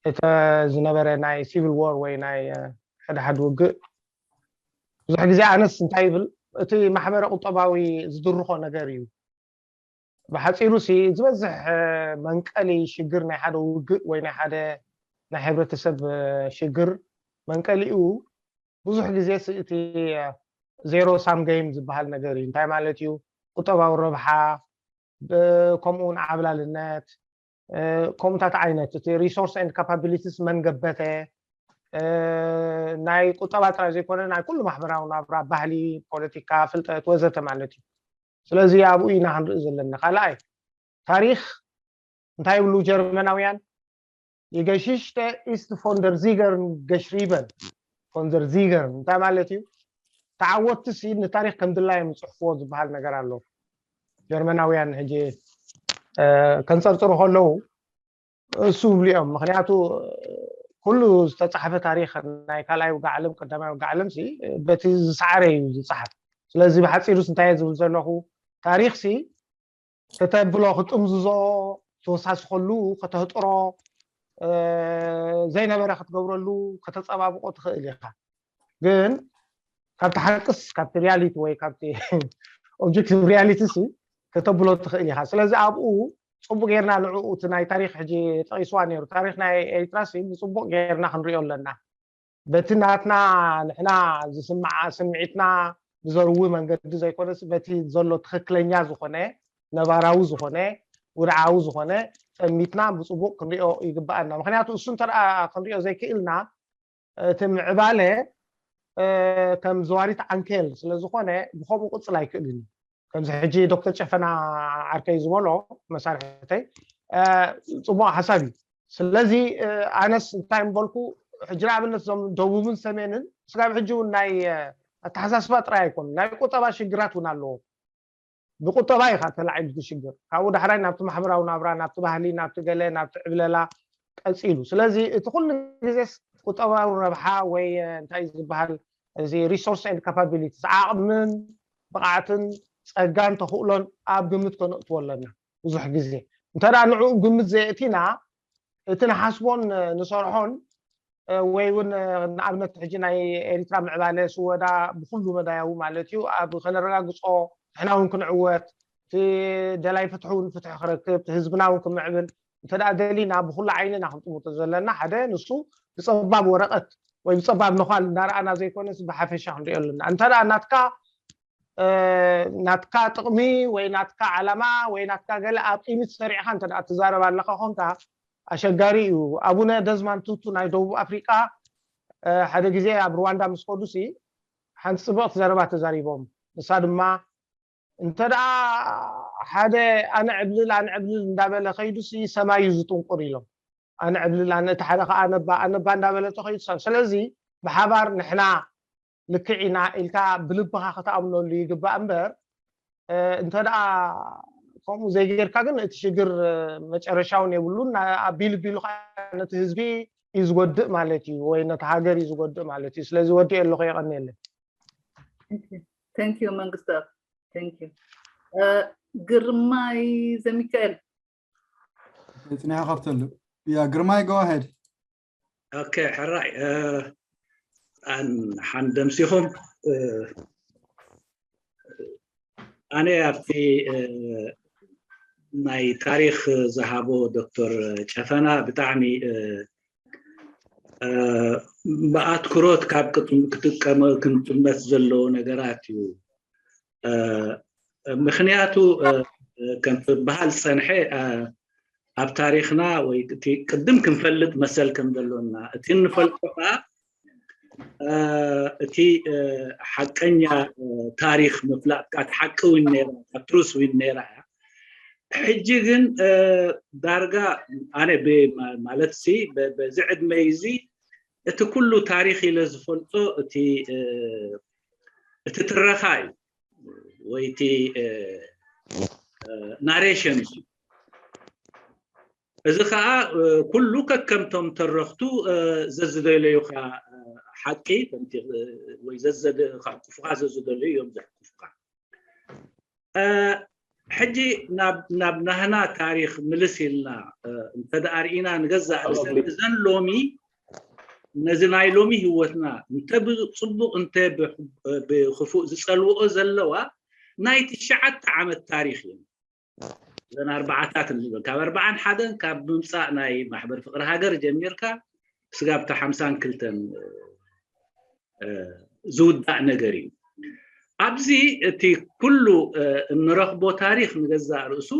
እቲ ዝነበረ ናይ ሲቪል ዎር ወይ ናይ ሕድሓድ ውግእ ብዙሕ ግዜ ኣነስ እንታይ ይብል እቲ ማሕበረ ቁጠባዊ ዝድርኾ ነገር እዩ። ብሓፂሩ ሲ ዝበዝሕ መንቀሊ ሽግር ናይ ሓደ ውግእ ወይ ናይ ሓደ ናይ ሕብረተሰብ ሽግር መንቀሊኡ ብዙሕ ግዜ እቲ ዜሮ ሳም ገይም ዝበሃል ነገር እዩ። እንታይ ማለት እዩ? ቁጠባዊ ረብሓ ከምኡ እውን ዓብላልነት ከምኡታት ዓይነት እቲ resource and capabilities መን ገበተ ናይ ቁጠባ ጥራይ ዘይኮነ ናይ ኩሉ ማሕበራዊ ናብራ፣ ባህሊ፣ ፖለቲካ፣ ፍልጠት ወዘተ ማለት እዩ። ስለዚ ኣብኡ ኢና ክንርኢ ዘለና። ካልኣይ ታሪኽ እንታይ ይብሉ ጀርመናውያን? Die Geschichte ist von der Siegern geschrieben። Von der Siegern እንታይ ማለት እዩ? ተዓወትቲ ሲ ንታሪኽ ከም ድላዮም ይፅሕፍዎ ዝበሃል ነገር ኣሎ። ጀርመናውያን ሕጂ ከንፀርፅሩ ከለዉ እሱ ይብሉ እዮም። ምክንያቱ ኩሉ ዝተፃሕፈ ታሪኽ ናይ ካልኣይ ውግእ ዓለም ቀዳማይ ውግእ ዓለም ሲ በቲ ዝሰዓረ እዩ ዝፀሓፍ። ስለዚ ብሓፂሩ እንታይ እየ ዝብል ዘለኹ ታሪኽ ሲ ከተብሎ ክጥምዝዞ ተወሳስኸሉ ከተህጥሮ ዘይነበረ ክትገብረሉ ከተፀባብቆ ትኽእል ኢኻ። ግን ካብቲ ሓቅስ ካብቲ ሪያሊቲ ወይ ካብቲ ኦብጀክቲቭ ሪያሊቲ ሲ ከተብሎ ትኽእል ኢኻ። ስለዚ ኣብኡ ጽቡቅ ጌርና ንዕኡ እቲ ናይ ታሪኽ ሕጂ ጠቂስዋ ነይሩ፣ ታሪኽ ናይ ኤሪትራ ሲ ብጽቡቅ ጌርና ክንሪኦ ኣለና። በቲ ናትና ንሕና ዝስምዓ ስምዒትና ብዘርዊ መንገዲ ዘይኮነስ በቲ ዘሎ ትኽክለኛ ዝኾነ ነባራዊ ዝኾነ ውድዓዊ ዝኾነ ጠሚትና ብጽቡቅ ክንሪኦ ይግብኣና። ምክንያቱ እሱ እንተ ደኣ ክንሪኦ ዘይክእልና እቲ ምዕባለ ከም ዘዋሪት ዓንኬል ስለ ዝኾነ ብኸምኡ ቅጽል ኣይክእልን እዩ። ከምዚ ሕጂ ዶክተር ጨፈና ዓርከይ ዝበሎ መሳርሕተይ ጽቡቕ ሓሳብ እዩ። ስለዚ ኣነስ እንታይ ምበልኩ ሕጂ ንኣብነት እዞም ደቡብን ሰሜንን ስጋብ ሕጂ እውን ናይ ኣተሓሳስባ ጥራይ ኣይኮኑ ናይ ቁጠባ ሽግራት እውን ኣለዎ። ብቁጠባ ኢኻ ተላዒሉ እቲ ሽግር ካብኡ ዳሕራይ ናብቲ ማሕበራዊ ናብራ ናብቲ ባህሊ ናብቲ ገለ ናብቲ ዕብለላ ቀፂሉ። ስለዚ እቲ ኩሉ ግዜስ ቁጠባዊ ረብሓ ወይ እንታይ ዝበሃል እዚ resource and capabilities ዓቕምን ብቕዓትን ጸጋን ተኽእሎን ኣብ ግምት ከነእትዎ ኣለና። ብዙሕ ግዜ እንተ ንዕኡ ግምት ዘየእቲና እቲ ንሓስቦን ንሰርሖን ወይ እውን ንኣብነት ሕጂ ናይ ኤሪትራ ምዕባለ ስወዳ ብኩሉ መዳያዊ ማለት እዩ ኣብ ከነረጋግጾ ንሕና እውን ክንዕወት እቲ ደላይ ፍትሒ እውን ፍትሒ ክረክብ እቲ ህዝብና እውን ክምዕብል እንተ ደኣ ደሊና ብኩሉ ዓይንና ክንጥምቶ ዘለና ሓደ ንሱ ብጸባብ ወረቐት ወይ ብጸባብ ነዃል እንዳረኣና ዘይኮነስ ብሓፈሻ ክንሪኦ ኣለና። እንተ ደኣ ናትካ ናትካ ጥቕሚ ወይ ናትካ ዓላማ ወይ ናትካ ገለ ኣብ ቂሚት ሰሪዕካ እንተ ትዛረብ ኣለካ ኮንካ ኣሸጋሪ እዩ። ኣቡነ ደዝማንድ ቱቱ ናይ ደቡብ ኣፍሪቃ ሓደ ግዜ ኣብ ሩዋንዳ ምስ ከዱ ሲ ሓንቲ ጽብቕቲ ዘረባ ተዛሪቦም። ንሳ ድማ እንተ ደኣ ሓደ ኣነ ዕብልል ኣነ ዕብልል እንዳበለ ከይዱ ሲ ሰማይ እዩ ዝጥንቁር ኢሎም። ኣነ ዕብልል ኣነ እቲ ሓደ ከዓ ኣነባ ኣነባ እንዳበለ ተኸይዱ ሰብ ስለዚ ብሓባር ንሕና ልክዕ ኢና ኢልካ ብልብኻ ከተኣምነሉ ይግባእ እምበር እንተ ደኣ ከምኡ ዘይጌርካ ግን እቲ ሽግር መጨረሻውን የብሉን ኣቢሉ ቢሉ ከዓ ነቲ ህዝቢ እዩ ዝጎድእ ማለት እዩ ወይ ነቲ ሃገር እዩ ዝጎድእ ማለት እዩ ስለዚ ወዲኦ ኣለኹ የቐንየለይ Thank you መንግስቱ Thank you ግርማይ ዘሚካኤል ጽኒሓ ከፍተሉ ያ ግርማይ go ahead okay ሕራይ ሓንደምሲኹም ኣነ ኣብቲ ናይ ታሪክ ዝሃቦ ዶክተር ጨፈና ብጣዕሚ ብኣትኩሮት ካብ ክጥቀመ ክንጥመት ዘለዎ ነገራት እዩ ምክንያቱ ከምቲ በሃል ዝፀንሐ ኣብ ታሪክና ወይ እቲ ቅድም ክንፈልጥ መሰል ከም ዘሎና እቲ እንፈልጦ ከዓ እቲ ሓቀኛ ታሪክ ምፍላጥ ካብ ሓቂ ዊን ነራ ካብ ትሩስ ዊን ነራ እያ ሕጂ ግን ዳርጋ ኣነ ማለት ሲ በዚ ዕድመይ እዚ እቲ ኩሉ ታሪክ ኢለ ዝፈልጦ እቲ እቲ ትረኻ እዩ ወይ እቲ ናሬሽን እዩ እዚ ከዓ ኩሉ ከከምቶም ተረኽቱ ዘዝደለዩካ ሓቂ ወይ ዘዘደክፉካ ዘዝደለዩ እዮም ዘሕኩፉካ ሕጂ ናብ ናህና ታሪክ ምልስ ኢልና እንተደኣ ርኢና ንገዛእ ርእሰን እዘን ሎሚ ነዚ ናይ ሎሚ ህይወትና እንተ ብፅቡቅ እንተ ብክፉእ ዝፀልውኦ ዘለዋ ናይ ትሽዓተ ዓመት ታሪክ እዩ እዘን ኣርባዓታት እንብለን ካብ ኣርባዓን ሓደን ካብ ምምፃእ ናይ ማሕበር ፍቅሪ ሃገር ጀሚርካ ስጋብ እታ ሓምሳን ክልተን ዝውዳእ ነገር እዩ ኣብዚ እቲ ኩሉ እንረኽቦ ታሪክ ንገዛእ ርእሱ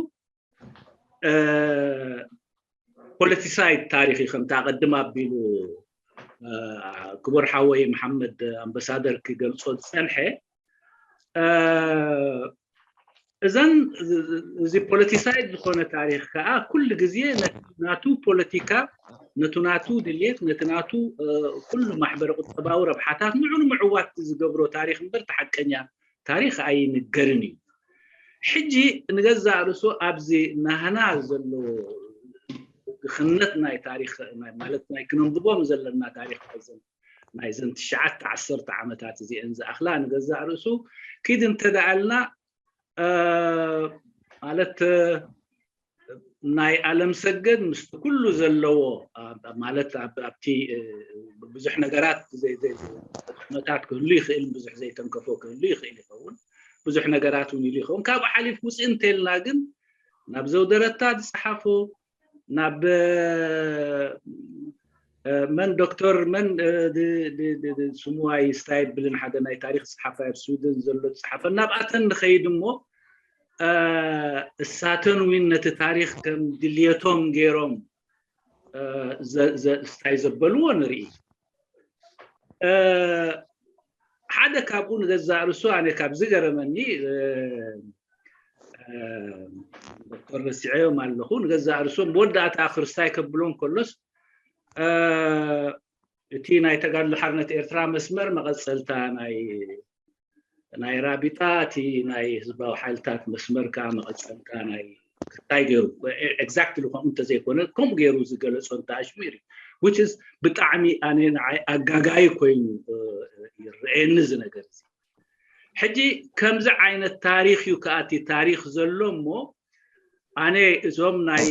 ፖለቲሳይድ ታሪክ እዩ ከምታ ቀድም ኣቢሉ ክቡር ሓወይ መሓመድ ኣምባሳደር ክገልፆ ዝፀንሐ እዘን እዚ ፖለቲሳይድ ዝኾነ ታሪክ ከዓ ኩሉ ግዜ ናቱ ፖለቲካ ነቱ ናቱ ድልየት ነቲ ናቱ ኩሉ ማሕበረ ቁጠባዊ ረብሓታት ንዑ ንምዕዋት ዝገብሮ ታሪክ እምበር ተሓቀኛ ታሪክ ኣይንገርን እዩ ሕጂ ንገዛእ ርእሱ ኣብዚ ናህና ዘሎ ድኽነት ናይ ታሪክ ማለት ናይ ክነንብቦም ዘለና ታሪክ ናይዘን ትሽዓተ ዓሰርተ ዓመታት እዚአን ዝኣኽላ ንገዛእ ርእሱ ኪድ እንተደኣልና ማለት ናይ ኣለም ሰገድ ምስቲ ኩሉ ዘለዎ ማለት ኣብቲ ብዙሕ ነገራት መታት ክህሉ ይኽእል፣ ብዙሕ ዘይተንከፎ ክህሉ ይኽእል ይኸውን፣ ብዙሕ ነገራት እውን ኢሉ ይኸውን። ካብኡ ሓሊፍ ውፅእ እንተልና ግን ናብ ዘውደረታ ዝፀሓፎ፣ ናብ መን ዶክተር መን ስሙ ኣይስታይ ብልን ሓደ ናይ ታሪክ ፀሓፋይ ኣብ ስዊድን ዘሎ ዝፀሓፈ፣ ናብኣተን ንኸይድ እሞ እሳተን እውን ነቲ ታሪክ ከም ድልየቶም ገይሮም ስታይ ዘበልዎ ንርኢ። ሓደ ካብኡ ንገዛእ ርእሱ ኣነ ካብ ዝገረመኒ፣ ዶክተር ረሲዐዮም ኣለኹ፣ ንገዛእ ርእሶም መወዳእታ ክርስታይ ከብሎም ከሎስ እቲ ናይ ተጋድሎ ሓርነት ኤርትራ መስመር መቐፀልታ ናይ ናይ ራቢጣ፣ እቲ ናይ ህዝባዊ ሓይልታት መስመር ከዓ መቐፀልታ ናይ ክታይ ገይሩ፣ exactly ከምኡ እንተዘይኮነ ከምኡ ገይሩ ዝገለፆ እንተ ኣሽሚር እዩ። Which is ብጣዕሚ ኣነ ንዓይ ኣጋጋይ ኮይኑ ይረአየኒ እዚ ነገር እዚ። ሕጂ ከምዚ ዓይነት ታሪክ እዩ ከዓ እቲ ታሪክ ዘሎ እሞ ኣነ እዞም ናይ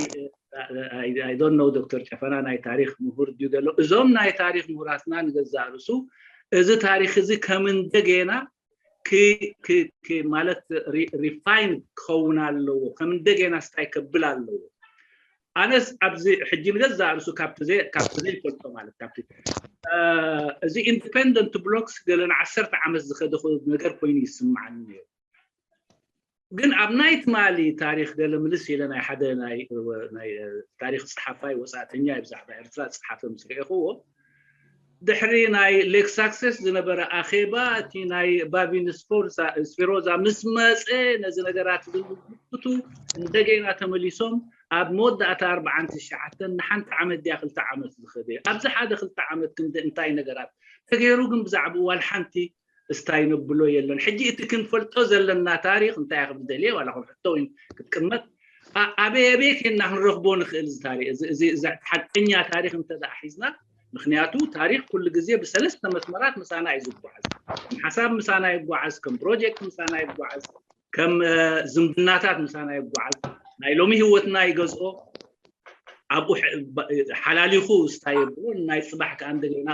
I don't know ዶክተር ጨፈና ናይ ታሪክ ምሁር ድዩ ገሎ፣ እዞም ናይ ታሪክ ምሁራትና ንገዛእ ርእሱ እዚ ታሪክ እዚ ከም እንደገና ማለት refine ክኸውን ኣለዎ፣ ከም እንደገና ስታይ ከብል ኣለዎ። ኣነስ ኣብዚ ሕጂ ንገዛእ ርእሱ ካብቲ ዘይፈልጦ ማለት ካብቲ እዚ independent blocks ገለ ንዓሰርተ ዓመት ዝኸደ ነገር ኮይኑ ይስምዓኒ ነይሩ። ግን ኣብ ናይ ትማሊ ታሪክ ገለ ምልስ ኢለ ናይ ሓደ ናይ ታሪክ ፀሓፋይ ወፃእተኛ ብዛዕባ ኤርትራ ፀሓፈ ምስ ርኤኽዎ ድሕሪ ናይ ሌክ ሳክሰስ ዝነበረ ኣኼባ እቲ ናይ ባቢን ስፖርዛ ስፒሮዛ ምስ መፀ ነዚ ነገራት ዝምልክቱ እንደገና ተመሊሶም ኣብ መወዳእታ ኣርባዓን ትሽዓተን ንሓንቲ ዓመት ድያ ክልተ ዓመት ዝኸደ ኣብዚ ሓደ ክልተ ዓመት ክንዲ እንታይ ነገራት ተገይሩ ግን ብዛዕባ ዋል ሓንቲ እስታይ ነብሎ የለን። ሕጂ እቲ ክንፈልጦ ዘለና ታሪክ እንታይ ከም ዝደልየ ዋላ ከም ሕቶ ክትቅመጥ ኣበይ ኣበይ ኬና ክንረኽቦ ንኽእል እዚ ታሪክ እዚ ሓቀኛ ታሪክ እንተ ሒዝና ምክንያቱ ታሪክ ኩሉ ግዜ ብሰለስተ መስመራት ምሳና እዩ ዝጓዓዝ። ከም ሓሳብ ምሳና ይጓዓዝ፣ ከም ፕሮጀክት ምሳና ይጓዓዝ፣ ከም ዝምድናታት ምሳና ይጓዓዝ። ናይ ሎሚ ህይወትና ይገዝኦ ኣብኡ ሓላሊኹ እስታይ የብሎ ናይ ፅባሕ ከዓ እንደገና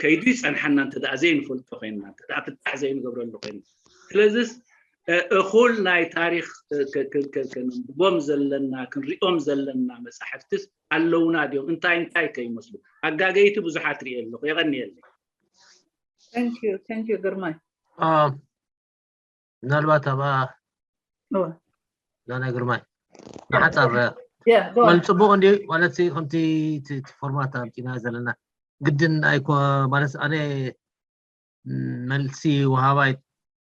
ከይዱ ይፀንሓና እንተ ዘይንፈልጦ ኮይንና እንተ ፍታሕ ዘይንገብረሉ ኮይንና ስለዚስ እኹል ናይ ታሪክ ከንብቦም ዘለና ክንሪኦም ዘለና መፃሕፍትስ ኣለውና ድዮም እንታይ እንታይ ከይመስሉ ኣጋገይቲ ብዙሓት ርየ ኣለኹ የቀንየለይ ግርማይ ምናልባት ኣብኣ ዳና ግርማይ ንሓፃር ማለት ፅቡቅ እንዲ ማለት ከምቲ ፎርማት ኣምፂና ዘለና ግድን ኣይኮ ማለት ኣነ መልሲ ወሃባይ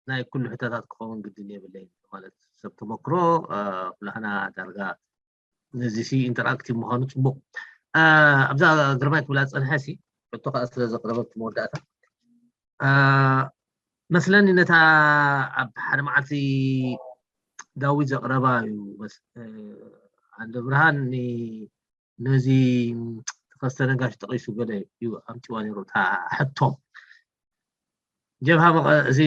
ናይ ኩሉ ሕቶታት ክኸውን ግድን የብለይ ማለት ሰብ ተመክሮ ኩላህና ዳርጋ ነዚ ሲ ኢንተርኣክቲቭ ምዃኑ ፅቡቅ ኣብዛ ግርማይ ክብላ ፀንሐ ሲ ሕቶ ከዓ ስለ ዘቅረበት መወዳእታ መስለኒ ነታ ኣብ ሓደ መዓልቲ ዳዊት ዘቅረባ እዩ ኣንደ ብርሃን ነዚ ተኸስተ ነጋሽ ጠቂሱ ገለ እዩ ኣምፅዋ ነይሩ እታ ሕቶ ጀብሃ እዚ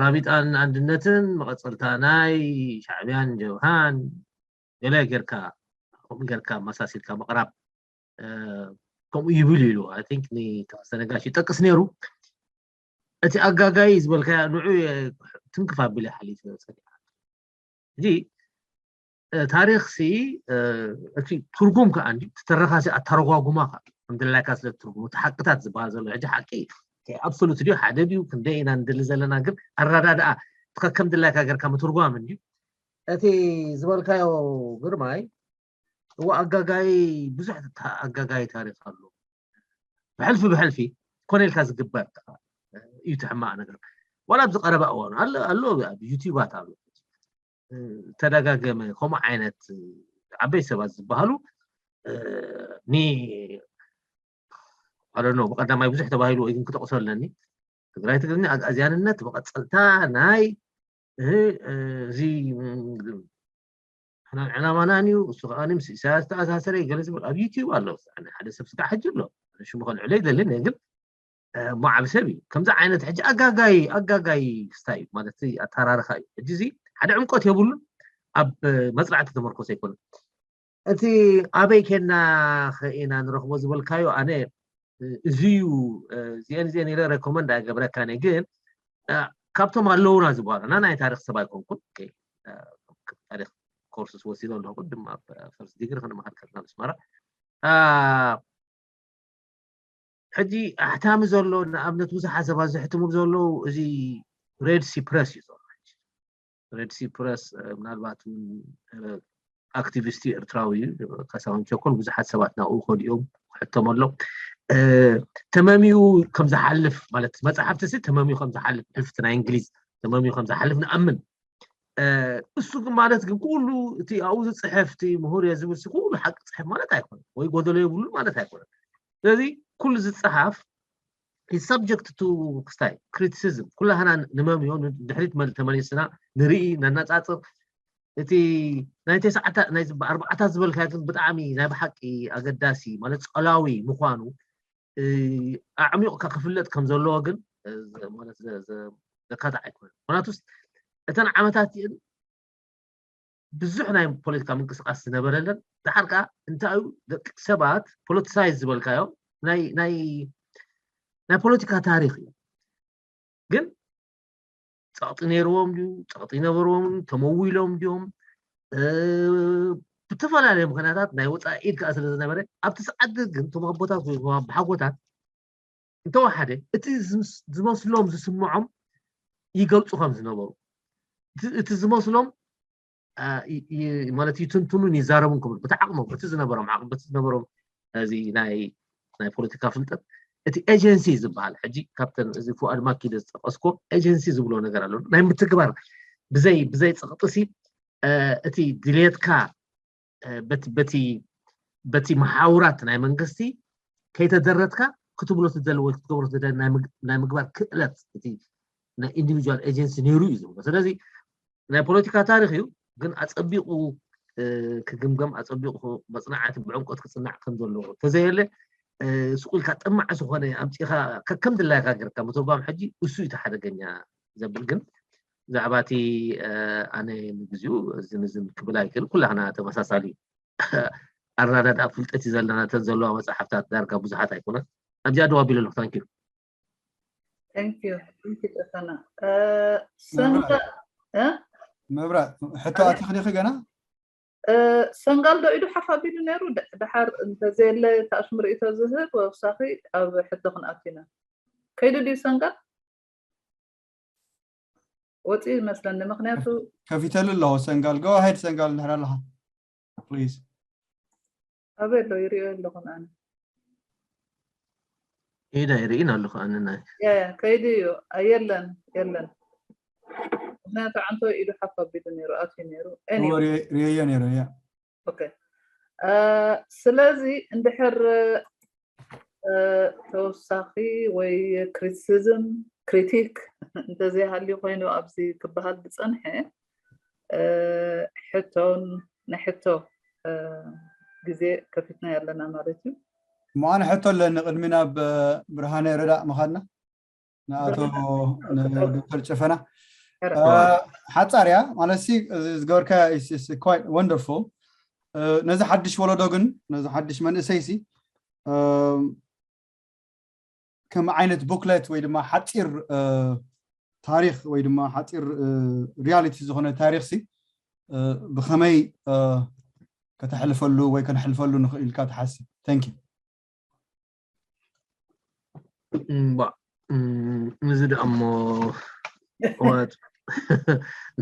ራቢጣን ኣንድነትን መቐፀልታ ናይ ሻዕብያን ጀብሃን ገለ ጌርካ ከምኡ ጌርካ መሳሲልካ ምቕራብ ከምኡ ይብል ኢሉ I think ንተኸስተ ነጋሽ ይጠቅስ ነይሩ እቲ ኣጋጋይ ዝበልካያ ንዑ ትንክፍ ኣቢለ ሓሊፈ ፀኒሓ ሕጂ ታሪክ ሲ እቲ ትርጉም ከዓ እንዲ ተረኻሲ ኣተረጓጉማ ከዓ ከምድላይካ ስለ ትርጉሙ እቲ ሓቅታት ዝበሃል ዘሎ ሕጂ ሓቂ ኣብሶሉት ድዩ ሓደ ድዩ ክንደይ ኢና ንደሊ ዘለና ግን ኣረዳድኣ ትኸከም ድላይካ ገርካ ምትርጓም እንዲ እቲ ዝበልካዮ ግርማይ እዋ ኣጋጋይ ብዙሕ ኣጋጋይ ታሪክ ኣሎ ብሕልፊ ብሕልፊ ኮነ ኢልካ ዝግበር እዩ ትሕማቅ ነገር ዋላ ኣብዚ ቀረባ እዋኑ ኣሎ ኣብ ዩቲባት ኣሎ ተደጋገመ ከምኡ ዓይነት ዓበይ ሰባት ዝበሃሉ ኒ ኣደኖ ብቀዳማይ ብዙሕ ተባሂሉ ወይ ግን ክጠቅሶ ኣለኒ ትግራይ ትግርኛ ኣግኣዝያንነት መቐፀልታ ናይ እዚ ሕናን ዕላማናን እዩ እሱ ከዓ ምስ ኢሳያስ ተኣሳሰረ ገለ ዝብል ኣብ ዩቲዩብ ኣሎ ሓደ ሰብ ስጋዕ ሕጂ ኣሎ ሽሙ ከልዕሎ ይደልን ግን እሞ ዓብ ሰብ እዩ ከምዚ ዓይነት ሕጂ ኣጋጋይ ኣጋጋይ ክስታይ እዩ ማለት ኣተራርካ እዩ ሕጂ እዚ ሓደ ዕምቆት የብሉን ኣብ መፅናዕቲ ተመርኮሰ ኣይኮነ እቲ ኣበይ ኬና ከኢና ንረክቦ ዝበልካዮ ኣነ እዚ እዩ። እዚአን እዚአን ኢለ ሬኮመንድ ኣይገብረካን እየ፣ ግን ካብቶም ኣለውና ዝበሃሉ፣ ናናይ ታሪክ ሰብ ኣይኮንኩን፣ ታሪክ ኮርስ ወሲዶ ኣለኹ ድማ ፈርስት ዲግሪ ክንመሃር ከለና ምስ መራ ሕጂ ኣሕታሚ ዘሎ ንኣብነት ብዙሓት ሰባት ዘሕትሙ ዘለዉ እዚ ሬድ ሲ ፕረስ እዩ ዘሎ። ሬድ ሲ ፕረስ ምናልባት እውን ኣክቲቪስት ኤርትራዊ እዩ። ካሳሁን ቸኮል ብዙሓት ሰባት ናብኡ ከዲኦም ክሕተመሎም ተመሚኡ ከም ዝሓልፍ ማለት መፅሓፍቲ ሲ ተመሚኡ ከም ዝሓልፍ ሕልፍቲ ናይ እንግሊዝ ተመሚኡ ከም ዝሓልፍ ንኣምን። እሱ ግን ማለት ግን ኩሉ እቲ ኣብኡ ዝፅሕፍ እቲ ምሁር እየ ዝብል ኩሉ ሓቂ ፅሕፍ ማለት ኣይኮነን ወይ ጎደሎ የብሉ ማለት ኣይኮነን። ስለዚ ኩሉ ዝፅሓፍ subject to ክስታይ criticism ኩላህና ንመምዮ ድሕሪት ተመሊስና ንርኢ ነነፃፅር። እቲ ናይ ተስዓታ ናይ ኣርባዕታት ዝበልካ ግን ብጣዕሚ ናይ ብሓቂ ኣገዳሲ ማለት ፀላዊ ምኳኑ ኣዕሚቑካ ክፍለጥ ከም ዘለዎ ግን ማለት ዘካታዕ ኣይኮነን። ምክንያቱስ እተን ዓመታት እን ብዙሕ ናይ ፖለቲካ ምንቅስቃስ ዝነበረለን ድሓር ከዓ እንታይ እዩ ደቂ ሰባት ፖለቲሳይዝ ዝበልካዮ ናይ ናይ ናይ ፖለቲካ ታሪክ እዩ። ግን ፀቕጢ ነይርዎም ድዩ? ፀቕጢ ይነበርዎም? ተመዊሎም ድዮም? ብተፈላለየ ምክንያታት ናይ ወፃኢ ኢድ ከዓ ስለ ዝነበረ ኣብቲ ሰዓት ግን እቶም ኣቦታት ወይ ኣቦሓጎታት እንተወሓደ እቲ ዝመስሎም ዝስምዖም ይገልፁ ከም ዝነበሩ እቲ ዝመስሎም ማለት ይትንትኑን ይዛረቡን ክብሉ ብቲ ዓቕሞም በቲ ዝነበሮም ዓቕሚ በቲ ዝነበሮም እዚ ናይ ናይ ፖለቲካ ፍልጠት እቲ ኤጀንሲ ዝበሃል ሕጂ ካብተን እዚ ፉኣድ ማኪደ ዝጠቀስኮ ኤጀንሲ ዝብሎ ነገር ኣሎ ናይ ምትግባር ብዘይ ብዘይ ፀቕጥሲ እቲ ድሌትካ በቲ መሓውራት ናይ መንግስቲ ከይተደረትካ ክትብሎ ትደሊ ወይ ክትገብሮ ትደሊ ናይ ምግባር ክእለት እቲ ናይ ኢንዲቪጁዋል ኤጀንሲ ነይሩ እዩ ዝብሎ። ስለዚ ናይ ፖለቲካ ታሪክ እዩ፣ ግን ኣፀቢቑ ክግምገም ኣፀቢቑ መፅናዕቲ ብዕምቆት ክፅናዕ ከም ዘለዎ ተዘየለ ስቁልካ ጥማዕ ዝኾነ ኣምፂኻ ከከም ድላይካ ገርካ ምትርጓም ሕጂ እሱ እዩ ሓደገኛ ዘብል ግን ብዛዕባ እቲ ኣነ ንግዚኡ እዝን እዝን ክብል ኣይክእል ኩላህና ተመሳሳሊ ኣረዳድኣ ፍልጠት እዩ ዘለና እተን ዘለዋ መፅሓፍታት ዳርጋ ብዙሓት ኣይኮነን ኣብዚኣ ደው ኣቢለ ኣለኹ ታንኪዩ Thank you. Thank you, Stefana. Uh, ሰንጋ መብራት ሕቶ ኣቲኽኒኺ ገና ሰንጋል ዶ ኢዱ ሓፍ ኣቢሉ ነይሩ ድሓር እንተዘየለ ታሽሙ ርእቶ ዝህብ ወብሳኺ ኣብ ሕቶ ክንኣቱ ኢና ከይዱ ድዩ ሰንጋል ወፂ ይመስለኒ ምክንያቱ ከፊተሉ ኣለኹ ሰንጋል go ahead ሰንጋል እንድሕር ኣለኻ please ኣበይ ኣሎ ይሪኦ ኣለኹ ኣነ ኢዳ ይርኢን ኣለኹ ኣነ ናይ ያ ያ ከይዱ እዩ የለን የለን ምክንያቱ ዓንቶ ኢዱ ሓፍ ኣቢሉ ነይሩ ኣትዩ ነይሩ ሪዮ ነይሩ ያ ኦኬ ስለዚ እንድሕር ተወሳኺ ወይ criticism critic እንተዘይሃልዩ ኮይኑ ኣብዚ ክበሃል ዝፀንሐ ሕቶን ናይ ሕቶ ግዜ ከፊትና ኣለና ማለት እዩ እሞ ኣነ ሕቶ ኣለኒ ቅድሚ ናብ ብርሃነ ረዳእ ምኻድና ንኣቶ ዶክተር ጨፈና ሓፃር እያ ማለት ሲ ዝገበርካ quite wonderful ነዚ ሓድሽ ወለዶ ግን ነዚ ሓድሽ መንእሰይ ሲ ከም ዓይነት booklet ወይ ድማ ሓፂር ታሪክ ወይ ድማ ሓፂር reality ዝኾነ ታሪክ ሲ ብከመይ ከተሕልፈሉ ወይ ከነሕልፈሉ ንኽእል ኢልካ ትሓስብ thank you እምባ እዚ ደኣ እሞ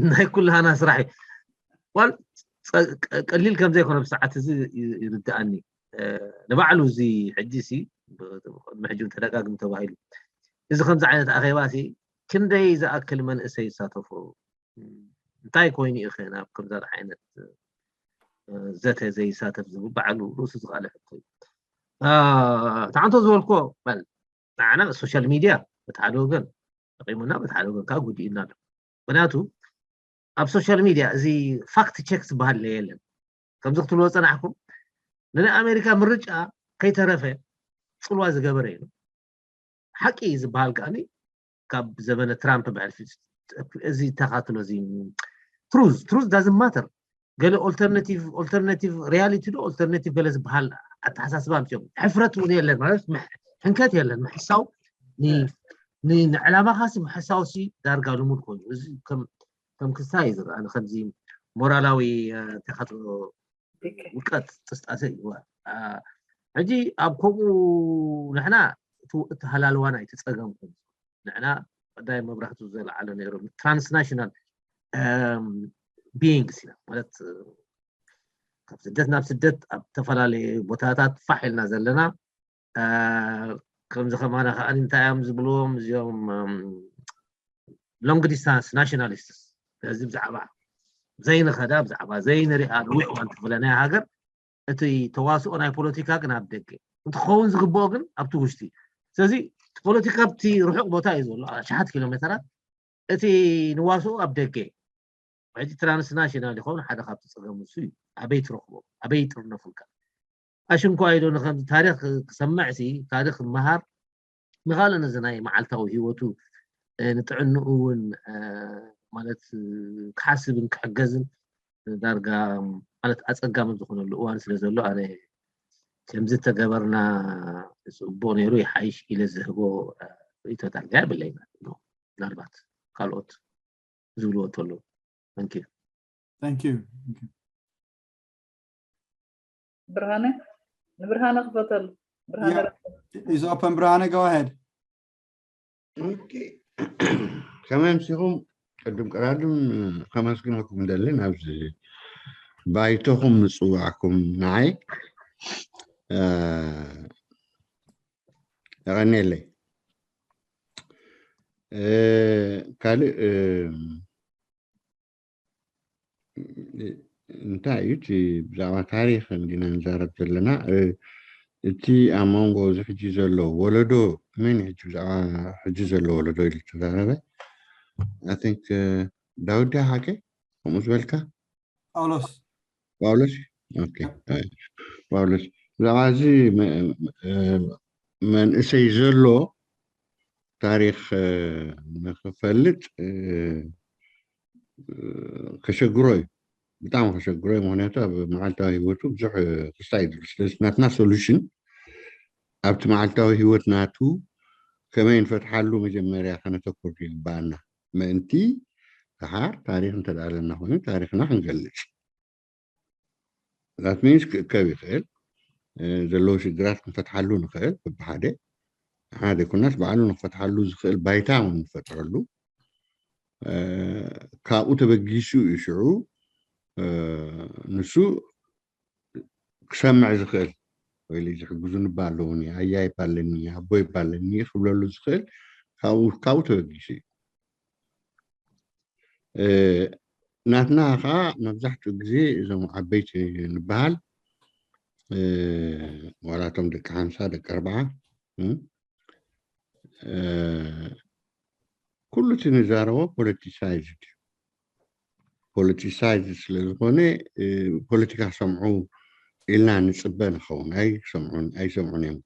ናይ ኩልሃና ስራሕ እዩ ዋል ቀሊል ከም ዘይኮነ ብሰዓት እዚ ይርድኣኒ ንባዕሉ እዚ ሕጂ ሲ ቅድሚ ሕጂ ተደጋግም ተባሂሉ እዚ ከምዚ ዓይነት ኣኼባ ሲ ክንደይ ዝኣክል መንእሰይ ይሳተፎ እንታይ ኮይኑ እዩ ናብ ከምዛ ዓይነት ዘተ ዘይሳተፍ ዝብል ባዕሉ ርእሱ ዝኽኣለ ሕቶ እዩ ተዓንቶ ዝበልኮ በል ንዓና ሶሻል ሚድያ በቲ ሓደ ወገን ጠቂሙና በቲ ሓደ ወገን ከዓ ጉዲእና ኣሎ ምክንያቱ ኣብ ሶሻል ሚድያ እዚ ፋክት ቸክ ዝበሃል የለን ከምዚ ክትብልዎ ፀናሕኩም ንናይ ኣሜሪካ ምርጫ ከይተረፈ ፅልዋ ዝገበረ እዩ ሓቂ ዝበሃል ከዓኒ ካብ ዘመነ ትራምፕ ብሕልፊ እዚ ተኻትሎ እዚ truth truth doesn't matter ገለ alternative alternative reality ዶ alternative ገለ ዝበሃል ኣተሓሳስባ ኣምፅኦም ሕፍረት እውን የለን ማለት ሕንከት የለን። ምሕሳው ንዕላማኻሲ ምሕሳውሲ ዳርጋ ልሙድ ኮይኑ፣ እዚ ከም ክስታይ እዩ ዝረኣኒ። ከምዚ ሞራላዊ ተኸትሎ ውድቀት ጥስጣሰ እዩ። ሕጂ ኣብ ከምኡ ንሕና እቲ ሃላልዋና እዩ ተፀገም ኮይኑ፣ ንሕና ቀዳይ መብራህቱ ዘለዓለ ነይሩ። ትራንስናሽናል ቢይንግስ ኢና ማለት፣ ካብ ስደት ናብ ስደት ኣብ ዝተፈላለዩ ቦታታት ፋሕ ኢልና ዘለና፣ ከምዚ ከማና ከዓ እንታይ እዮም ዝብልዎም እዚኦም ሎንግ ዲስታንስ ናሽናሊስትስ? እዚ ብዛዕባ ዘይንኸዳ፣ ብዛዕባ ዘይንሪኣ፣ ነዊሕ እዋን ትኽፍለናያ ሃገር። እቲ ተዋስኦ ናይ ፖለቲካ ግን ኣብ ደገ እንትኸውን ዝግብኦ ግን ኣብቲ ውሽጢ። ስለዚ እቲ ፖለቲካ ኣብቲ ርሑቕ ቦታ እዩ ዘሎ፣ ኣሽሓት ኪሎ ሜተራት። እቲ ንዋስኦ ኣብ ደገ። ሕጂ ትራንስናሽናል ይኸውን ሓደ ካብቲ ፀገም እሱ እዩ። ኣበይ ትረኽቦ? ኣበይ ይጥርነፉልካ? ኣሽንኳይ ዶ ንከምዚ ታሪክ ክሰምዕ ሲ፣ ታሪክ ክመሃር፣ ንኻልእ ነዚ ናይ መዓልታዊ ህይወቱ ንጥዕንኡ እውን ማለት ክሓስብን ክሕገዝን ዳርጋ ማለት ኣፀጋምን ዝኾነሉ እዋን ስለ ዘሎ፣ ኣነ ከምዚ ተገበርና ፅቡቅ ነይሩ ይሓይሽ ኢለ ዝህቦ ርእይቶ ዳርጋ የብለይ ማለት ነው። ምናልባት ካልኦት ዝብልዎ እንተሎ። Thank you። Thank you። ብርሃነ፣ ንብርሃነ ክፈተሉ። ብርሃነ is open። ብርሃነ፣ go ahead። ከመይ ኣምሲኹም? ቅድም ቀዳድም ከመስግነኩም እንደሊ ናብዚ ባይቶኹም ምፅዋዕኩም ንዓይ የቐንየለይ። ካልእ እንታይ እዩ እቲ ብዛዕባ ታሪክ እንዲና ንዛረብ ዘለና? እቲ ኣብ መንጎ እዚ ሕጂ ዘሎ ወለዶ መን ሕጂ ብዛዕባ ሕጂ ዘሎ ወለዶ ኢሉ ተዛረበ? I think ዳዊት ዳ ሓቂ ከምኡ ዝበልካ ጳውሎስ ጳውሎስ ኦኬ ጳውሎስ ብዛዕባ እዚ መንእሰይ ዘሎ ታሪክ ንክፈልጥ ከሸግሮ እዩ፣ ብጣዕሚ ከሸግሮ እዩ። ምክንያቱ ኣብ መዓልታዊ ህይወቱ ብዙሕ ክስታይ እዩ። ስለዚ ናትና ሶሉሽን ኣብቲ መዓልታዊ ህይወት ናቱ ከመይ ንፈትሓሉ መጀመርያ ከነተኩር ይግበኣና። ምእንቲ ደሓር ታሪክ እንተደኣ ኣለና ኮይኑ ታሪክና ክንገልፅ that means ክእከብ ይኽእል፣ ዘለዉ ሽግራት ክንፈትሓሉ ንኽእል። በብሓደ ንሕና ዘይኮናስ ባዕሉ ንክፈትሓሉ ዝኽእል ባይታ እውን ንፈጥረሉ። ካብኡ ተበጊሱ እዩ ሽዑ ንሱ ክሰምዕ ዝኽእል ወይ ዝሕግዙኒ እባ ኣለዉኒ፣ ኣያ ይባለኒ፣ ኣቦ ይባለኒ ክብለሉ ዝኽእል ካብኡ ተበጊሱ እዩ። ናትና ከዓ መብዛሕትኡ ግዜ እዞም ዓበይቲ ንበሃል ዋላቶም ደቂ ሓምሳ ደቂ ኣርባዓ ኩሉ እቲ ንዛረቦ ፖለቲሳይዝ እዩ። ፖለቲሳይዝ ስለዝኾነ ፖለቲካ ክሰምዑ ኢልና ንፅበ ንኸውን። ኣይሰምዑን ኣይሰምዑን እዮም፣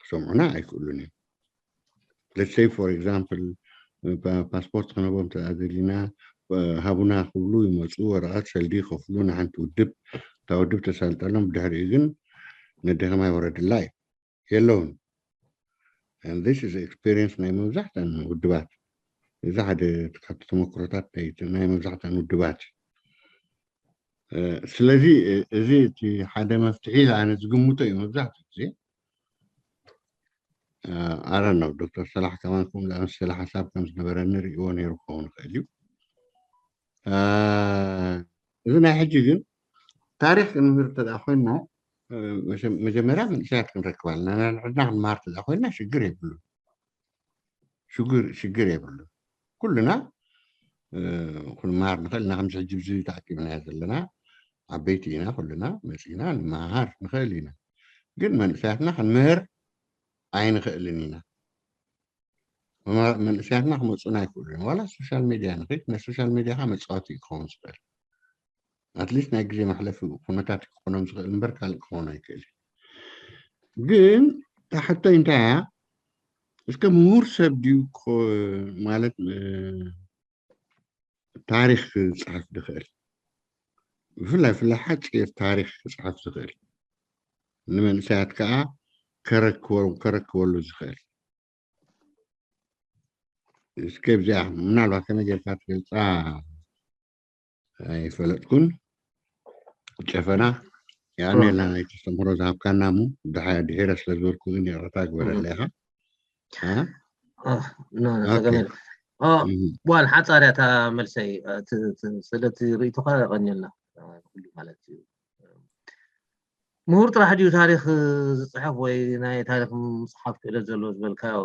ክሰምዑና ኣይክእሉን እዮም። Let's say for example ፓስፖርት ክነቦም ተደሊና ሃቡና ክብሉ ይመፁ፣ ወረቐት ሰልዲ ይኸፍሉ ንሓንቲ ውድብ። እታ ውድብ ተሳልጠሎም፣ ብድሕሪኡ ግን ነደኸማ ይወረድላ እዩ። የለውን። This is experience ናይ መብዛሕትኣን ውድባት። እዚ ሓደ ካብቲ ተመክሮታት ናይ መብዛሕትኣን ውድባት እዩ። ስለዚ እዚ እቲ ሓደ መፍትሒ ኢለ ኣነ ዝግምቶ እዩ። መብዛሕትኡ ግዜ ኣረን ነው ዶክተር ሰላሕ ከማን ከምኡ ዝኣመሰለ ሓሳብ ከም ዝነበረኒ ርእይዎ ነይሩ ክኸውን ይኽእል እዩ። እዚ ናይ ሕጂ ግን ታሪክ ክንምህር እንተ ኮይንና መጀመርያ መንእሰያት ክንረክብ ኣለና። ንሕና ክንመሃር እንተ ኮይንና ሽግር የብሉን፣ ሽግር የብሉን። ኩልና ክንመሃር ንኽእል ኢና። ከምዚ ሕጂ ብዚ ተኣኪብናዮ ዘለና ዓበይቲ ኢና፣ ኩልና መፂና ንመሃር ንኽእል ኢና። ግን መንእሰያትና ክንምህር ኣይንኽእልን ኢና። መንእሰያትና ክመፁና ኣይክእሉን። ዋላ ሶሻል ሚድያ ንኽድ ናይ ሶሻል ሚድያ ካ መፃወቲ ክኸውን ዝኽእል ኣትሊስት ናይ ግዜ መሕለፊ ኩነታት ክኾኖም ዝኽእል እምበር ካልእ ክኾኑ ኣይክእል። ግን ታሕቶይ እንታይ እያ? እስከ ምሁር ሰብ ድዩ ማለት ታሪክ ክፅሕፍ ዝኽእል፣ ብፍላይ ብፍላይ ሓፂር ታሪክ ክፅሕፍ ዝኽእል፣ ንመንእሰያት ከዓ ከረክበሉ ዝኽእል? እስከ ብዚኣ ምናልባት ከመይ ጌርካ ትገልፃ ኣይፈለጥኩን። ጨፈና ያኔላ ናይ ተስተምህሮ ዝሃብካና እሞ ድሓ ድሒረ ስለ ዝበልኩ ግን ይቕረታ ግበረለይ ኢኻ። ዋል ሓፃር እያ እታ መልሰይ። ስለቲ ርእይቶኻ የቐንየልና። ኩሉ ማለት እዩ። ምሁር ጥራሕ ድዩ ታሪክ ዝፅሕፍ ወይ ናይ ታሪክ ምፅሓፍ ክእለት ዘለዎ ዝበልካዮ?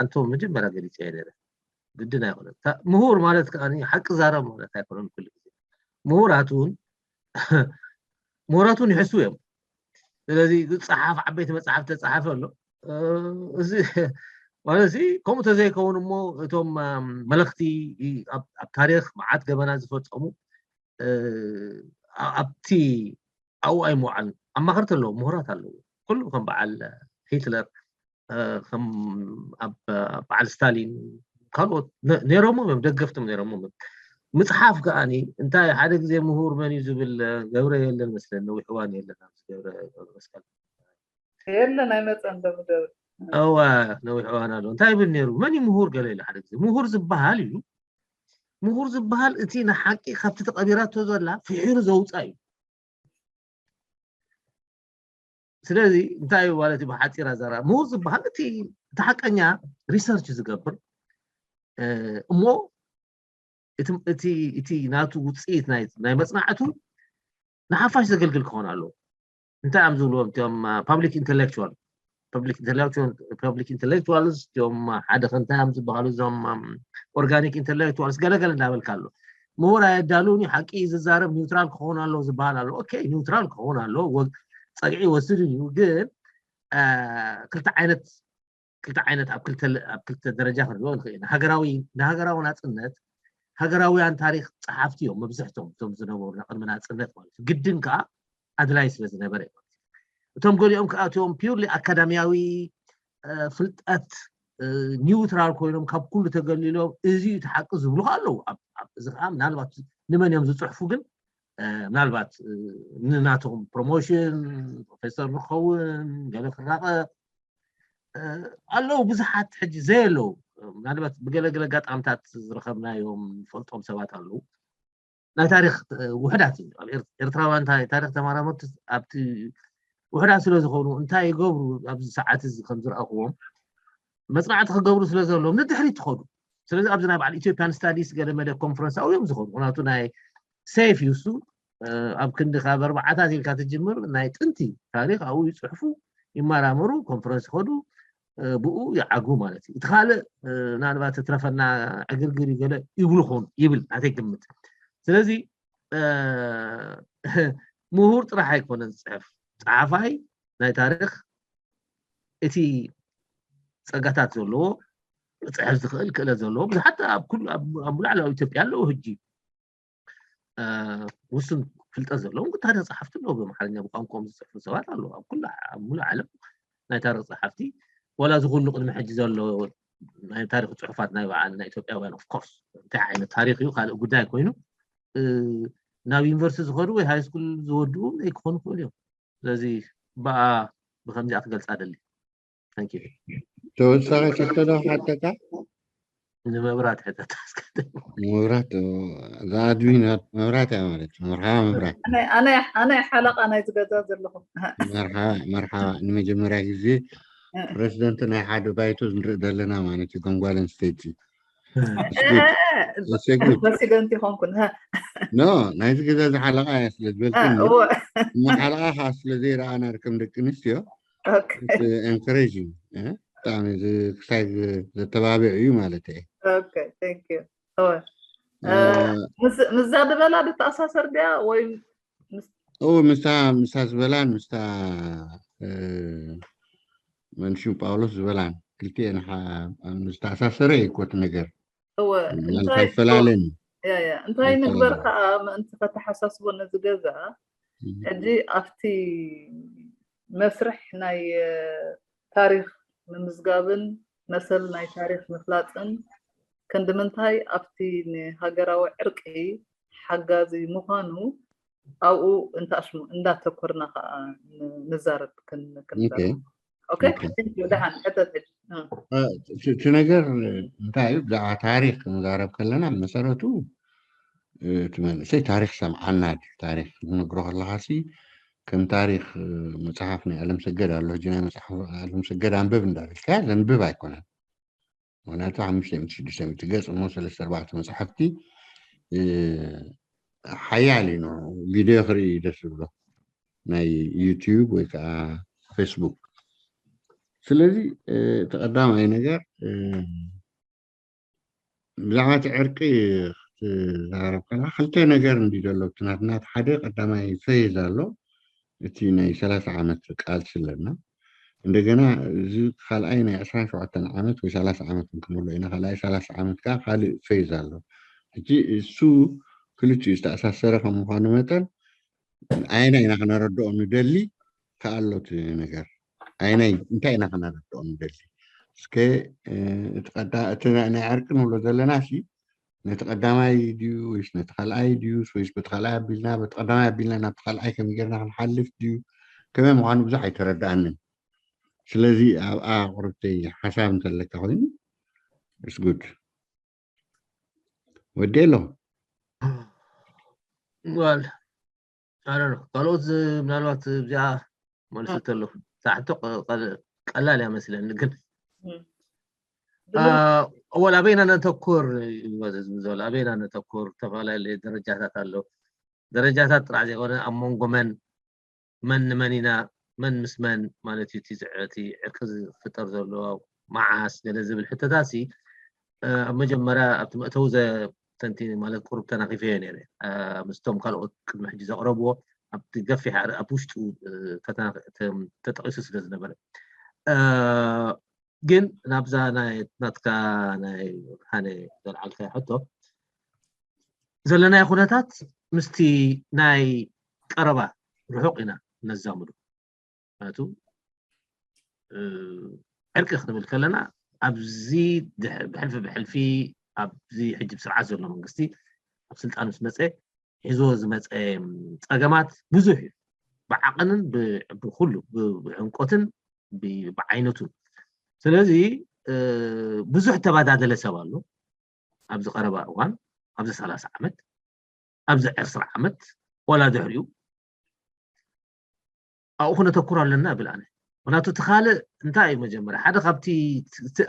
ኣንቶ መጀመርያ ገሊፀ እየ ነረ። ግድን ኣይኮነን። ምሁር ማለት ከዓ ሓቂ ዛረብ ማለት ኣይኮነን። ኩሉ ግዜ ምሁራት እውን ምሁራት እውን ይሕሱ እዮም። ስለዚ ዝፀሓፍ ዓበይቲ መፅሓፍ ተፃሓፈ ኣሎ። እዚ ማለት እዚ ከምኡ ተዘይከውን እሞ እቶም መለክቲ ኣብ ታሪክ መዓት ገበና ዝፈፀሙ ኣብቲ ኣብኡ ኣይምውዓልን። ኣማኸርቲ ኣለዉ፣ ምሁራት ኣለዉ። ኩሉ ከም በዓል ሂትለር፣ ከም በዓል ስታሊን ካልኦት ነይሮሞም እዮም፣ ደገፍቶም ነይሮሞም እዮም። ምፅሓፍ ከዓኒ እንታይ ሓደ ግዜ ምሁር መን እዩ ዝብል ገብረ የለን መስለኒ፣ ነዊሕ እዋን የለን ኣብዚ ገብረ መስቀል የለን ኣይመፀን ደምደብ እዋ ነዊሕ እዋን ኣሎ። እንታይ ይብል ነይሩ? መን እዩ ምሁር ገለ ኢለ ሓደ ግዜ ምሁር ዝበሃል እዩ። ምሁር ዝበሃል እቲ ንሓቂ ካብቲ ተቐቢራቶ ዘላ ፍሒሩ ዘውፃእ እዩ። ስለዚ እንታይ እዩ ማለት እዩ? ብሓፂር ኣዛራ ምሁር ዝበሃል እቲ እቲ ሓቀኛ ሪሰርች ዝገብር እሞ እቲ ናቱ ውፅኢት ናይ መፅናዕቱ ንሓፋሽ ዘገልግል ክኾን ኣለዎ። እንታይ እዮም ዝብልዎም እቲኦም ፓብሊክ ኢንተሌክቹዋል ፓብሊክ ኢንተሌክቹዋልስ እቲኦም ሓደ ከንታይ እዮም ዝበሃሉ እዞም ኦርጋኒክ ኢንተሌክቹዋልስ ገለገለ እንዳበልካ ኣሎ። ምሁር ኣየዳልውን እዩ፣ ሓቂ እዩ ዝዛረብ፣ ኒውትራል ክኸውን ኣለዎ ዝበሃል ኣሎ። ኦኬ ኒውትራል ክኸውን ኣለዎ፣ ጸግዒ ይወስድ እዩ። ግን ክልተ ዓይነት ክልተ ዓይነት ኣብ ክልተ ደረጃ ክንሪኦ ንኽእል ኢና። ሃገራዊ ንሃገራዊ ናጽነት ሃገራውያን ታሪኽ ጸሓፍቲ እዮም መብዝሕቶም እቶም ዝነበሩ ቅድሚ ናጽነት ማለት እዩ። ግድን ከዓ ኣድላይ ስለ ዝነበረ እዩ። እቶም ገሊኦም ከዓ እቶም ፒውርሊ ኣካዳሚያዊ ፍልጠት ኒውትራል ኮይኖም ካብ ኩሉ ተገሊሎም እዚ እዩ እቲ ሓቂ ዝብሉ ከዓ ኣለዉ። እዚ ከዓ ምናልባት ንመን እዮም ዝፅሕፉ ግን ምናልባት ንናቶም ፕሮሞሽን ፕሮፌሰር ንኸውን ገለ ክራቐቕ ኣለዉ ብዙሓት ሕጂ ዘየለዉ ምናልባት ብገለገለ ኣጋጣምታት ዝረኸብናዮም ፈልጦም ሰባት ኣለዉ። ናይ ታሪክ ውሕዳት እዩ ኣብ ኤርትራውያን ታሪክ ተመራመርቲ ኣብቲ ውሕዳት ስለ ዝኾኑ እንታይ ይገብሩ ኣብዚ ሰዓት እዚ ከም ዝረኣኽዎም መፅናዕቲ ክገብሩ ስለ ዘለዎም ንድሕሪት ትኸዱ። ስለዚ ኣብዚ ናይ በዓል ኢትዮጵያን ስታዲስ ገለ መለ ኮንፈረንስ ኣብኡ እዮም ዝኾኑ። ምክንያቱ ናይ ሴፍ እዩ እሱ ኣብ ክንዲ ካብ ኣርባዓታት ኢልካ ትጅምር ናይ ጥንቲ ታሪክ ኣብኡ ይፅሕፉ ይመራመሩ ኮንፈረንስ ይኸዱ ብኡ ይዓግቡ ማለት እዩ። እቲ ካልእ ምናልባት ትረፈና ዕግርግር እዩ ገለ ይብሉ ኾኑ ይብል ናተይ ግምት። ስለዚ ምሁር ጥራሕ ኣይኮነን ዝፅሕፍ ፀሓፋይ ናይ ታሪክ እቲ ፀጋታት ዘለዎ ክፅሕፍ ዝኽእል ክእለት ዘለዎ ብዙሓት ኣብ ኩሉ ኣብ ሙሉእ ዓለም ኣብ ኢትዮጵያ ኣለዉ ሕጂ ውሱን ፍልጠት ዘለዎም ታሪክ ፀሓፍቲ ኣለዉ ብኣምሓርኛ ብቋንቋኦም ዝፅሕፉ ሰባት ኣለዉ ኣብ ኩሉ ኣብ ሙሉእ ዓለም ናይ ታሪክ ፀሓፍቲ ዋላ እዚ ኩሉ ቅድሚ ሕጂ ዘሎ ናይ ታሪክ ፅሑፋት ናይ በዓል ናይ ኢትዮጵያውያን ኦፍኮርስ እንታይ ዓይነት ታሪክ እዩ ካልእ ጉዳይ ኮይኑ ናብ ዩኒቨርሲቲ ዝኸዱ ወይ ሃይ ስኩል ዝወድኡ ኣይክኾኑ ክኽእሉ እዮም ስለዚ ብኣ ብከምዚኣ ክገልፃ ደሊ ተወሳኺ ሕቶ ዶ ሓተካ ንመብራት ሕተታ መብራት ዛኣድሚን መብራት እያ ማለት መርሓባ መብራት ኣነ ሓለቃ ናይ ዝገዛ ዘለኹ መርሓባ ንመጀመርያ ግዜ ፕሬዚደንት ናይ ሓደ ባይቶ ንርኢ ዘለና ማለት እዩ ከም ጓል ኣንስተይቲ ፕሬዚደንት ይኾንኩን ኖ ናይዚ ገዛ ዝሓለቃ እያ ስለ ዝበልክኒ እሞ ሓለቃ ከዓ ስለ ዘይረኣና ከም ደቂ ኣንስትዮ encouraging ብጣዕሚ ክሳይ ዘተባብዕ እዩ ማለት እየ ምዛ ዝበላ ዝተኣሳሰር ድያ ወይ ምስታ ምስታ ዝበላን ምስታ መንሽም ጳውሎስ ዝበላን ክልቲኤን ዝተኣሳሰረ ይኮት ነገር እንታይ ፈላለን እንታይ ንግበር ከዓ ምእንቲ ከተሓሳስቦ ነዚ ገዛ ሕጂ ኣብቲ መስርሕ ናይ ታሪክ ምምዝጋብን መሰል ናይ ታሪክ ምፍላጥን ክንዲ ምንታይ ኣብቲ ንሃገራዊ ዕርቂ ሓጋዚ ምዃኑ ኣብኡ እንተኣሽሙ እንዳተኮርና ከዓ ንዛረብ ክንዛረብ Okay? Thank you. ደሓን ሕተት ሕጂ። እቲ ነገር እንታይ እዩ? ብዛዕባ ታሪክ ክንዛረብ ከለና መሰረቱ እቲ መንእሰይ ታሪክ ሰምዓና ድዩ? ታሪክ ክትነግሮ ከለካ ሲ ከም ታሪክ መፅሓፍ ናይ ኣለምሰገድ ኣሎ። ሕጂ ናይ መፅሓፍ ኣለምሰገድ ኣንብብ እንዳበልካያ ዘንብብ ኣይኮነን። ምክንያቱ ሓሙሽተ ሚእቲ ሽዱሽተ ሚእቲ ገፅ እሞ ሰለስተ ኣርባዕተ መፅሓፍቲ ሓያል እዩ። ቪድዮ ክርኢ ደስ ዝብሎ ናይ ዩቲዩብ ወይ ከዓ ፌስቡክ። ስለዚ እቲ ቀዳማይ ነገር ብዛዕባ እቲ ዕርቂ ክትዛረብ ከላ ክልተ ነገር እንዲ ዘሎ እቲ ናትና ሓደ ቀዳማይ ፌዝ ኣሎ። እቲ ናይ ሰላሳ ዓመት ቃልሲ ኣለና። እንደገና እዚ ካልኣይ ናይ ዕስራን ሸውዓተን ዓመት ወይ ሰላሳ ዓመት ክንብሎ ኢና። ካልኣይ ሰላሳ ዓመት ከዓ ካልእ ፌዝ ኣሎ። ሕጂ እሱ ክልቲኡ ዝተኣሳሰረ ከም ምዃኑ መጠን ኣየናይ ኢና ክነረድኦ ንደሊ ከኣሎ እቲ ነገር ኣየናይ እንታይ ኢና ክነረድኦ ንደሊ? እስከ እቲ ናይ ዕርቂ ንብሎ ዘለና ሲ ነቲ ቀዳማይ ድዩ ወይስ ነቲ ካልኣይ ድዩስ ወይስ በቲ ካልኣይ ኣቢልና በቲ ቀዳማይ ኣቢልና ናብቲ ካልኣይ ከመይ ጌርና ክንሓልፍ ድዩ ከመይ ምዃኑ ብዙሕ ኣይተረድኣንን። ስለዚ ኣብኣ ቁርብተይ ሓሳብ እንተለካ ኮይኑ it's good። ወዲ ኣሎ well ካልኦት ምናልባት እዚኣ መልሲ ተሎ ሳሕቶ ቀላል እያ መስለኒ ግን ወላ ኣበይና ነተኩር ዘሎ ኣበይና ነተኩር ዝተፈላለዩ ደረጃታት ኣሎ። ደረጃታት ጥራሕ ዘይኮነ ኣብ መንጎ መን መን ንመን ኢና መን ምስ መን ማለት እዩ እቲ ዕርቂ ዝፍጠር ዘሎ መዓስ ገለ ዝብል ሕቶታት ሲ ኣብ መጀመርያ ኣብቲ መእተዊ ተንቲ ማለት ቁሩብ ተናኺፈዮ ነይረ ምስቶም ካልኦት ቅድሚ ሕጂ ዘቕረብዎ ኣብቲ ገፊሕ ኣብ ውሽጡ ተጠቂሱ ስለ ዝነበረ ግን ናብዛ ናይ ናትካ ናይ ሃነ ዘልዓልካዮ ሕቶ ዘለናዮ ኩነታት ምስቲ ናይ ቀረባ ርሑቕ ኢና ነዛምዶ። ምክንያቱ ዕርቂ ክንብል ከለና ኣብዚ ብሕልፊ ብሕልፊ ኣብዚ ሕጂ ብስርዓት ዘሎ መንግስቲ ኣብ ስልጣን ምስ መፀ ሒዞ ዝመፀ ፀገማት ብዙሕ እዩ። ብዓቐንን ብኩሉ ብዕምቆትን ብዓይነቱን። ስለዚ ብዙሕ ተባዳደለ ሰብ ኣሎ ኣብዚ ቀረባ እዋን ኣብዚ ሰላሳ ዓመት ኣብዚ ዕስራ ዓመት ዋላ ድሕሪኡ ኣብኡ ክነተኩር ኣለና እብል ኣነ። ምክንያቱ እቲ ካልእ እንታይ እዩ መጀመርያ ሓደ ካብቲ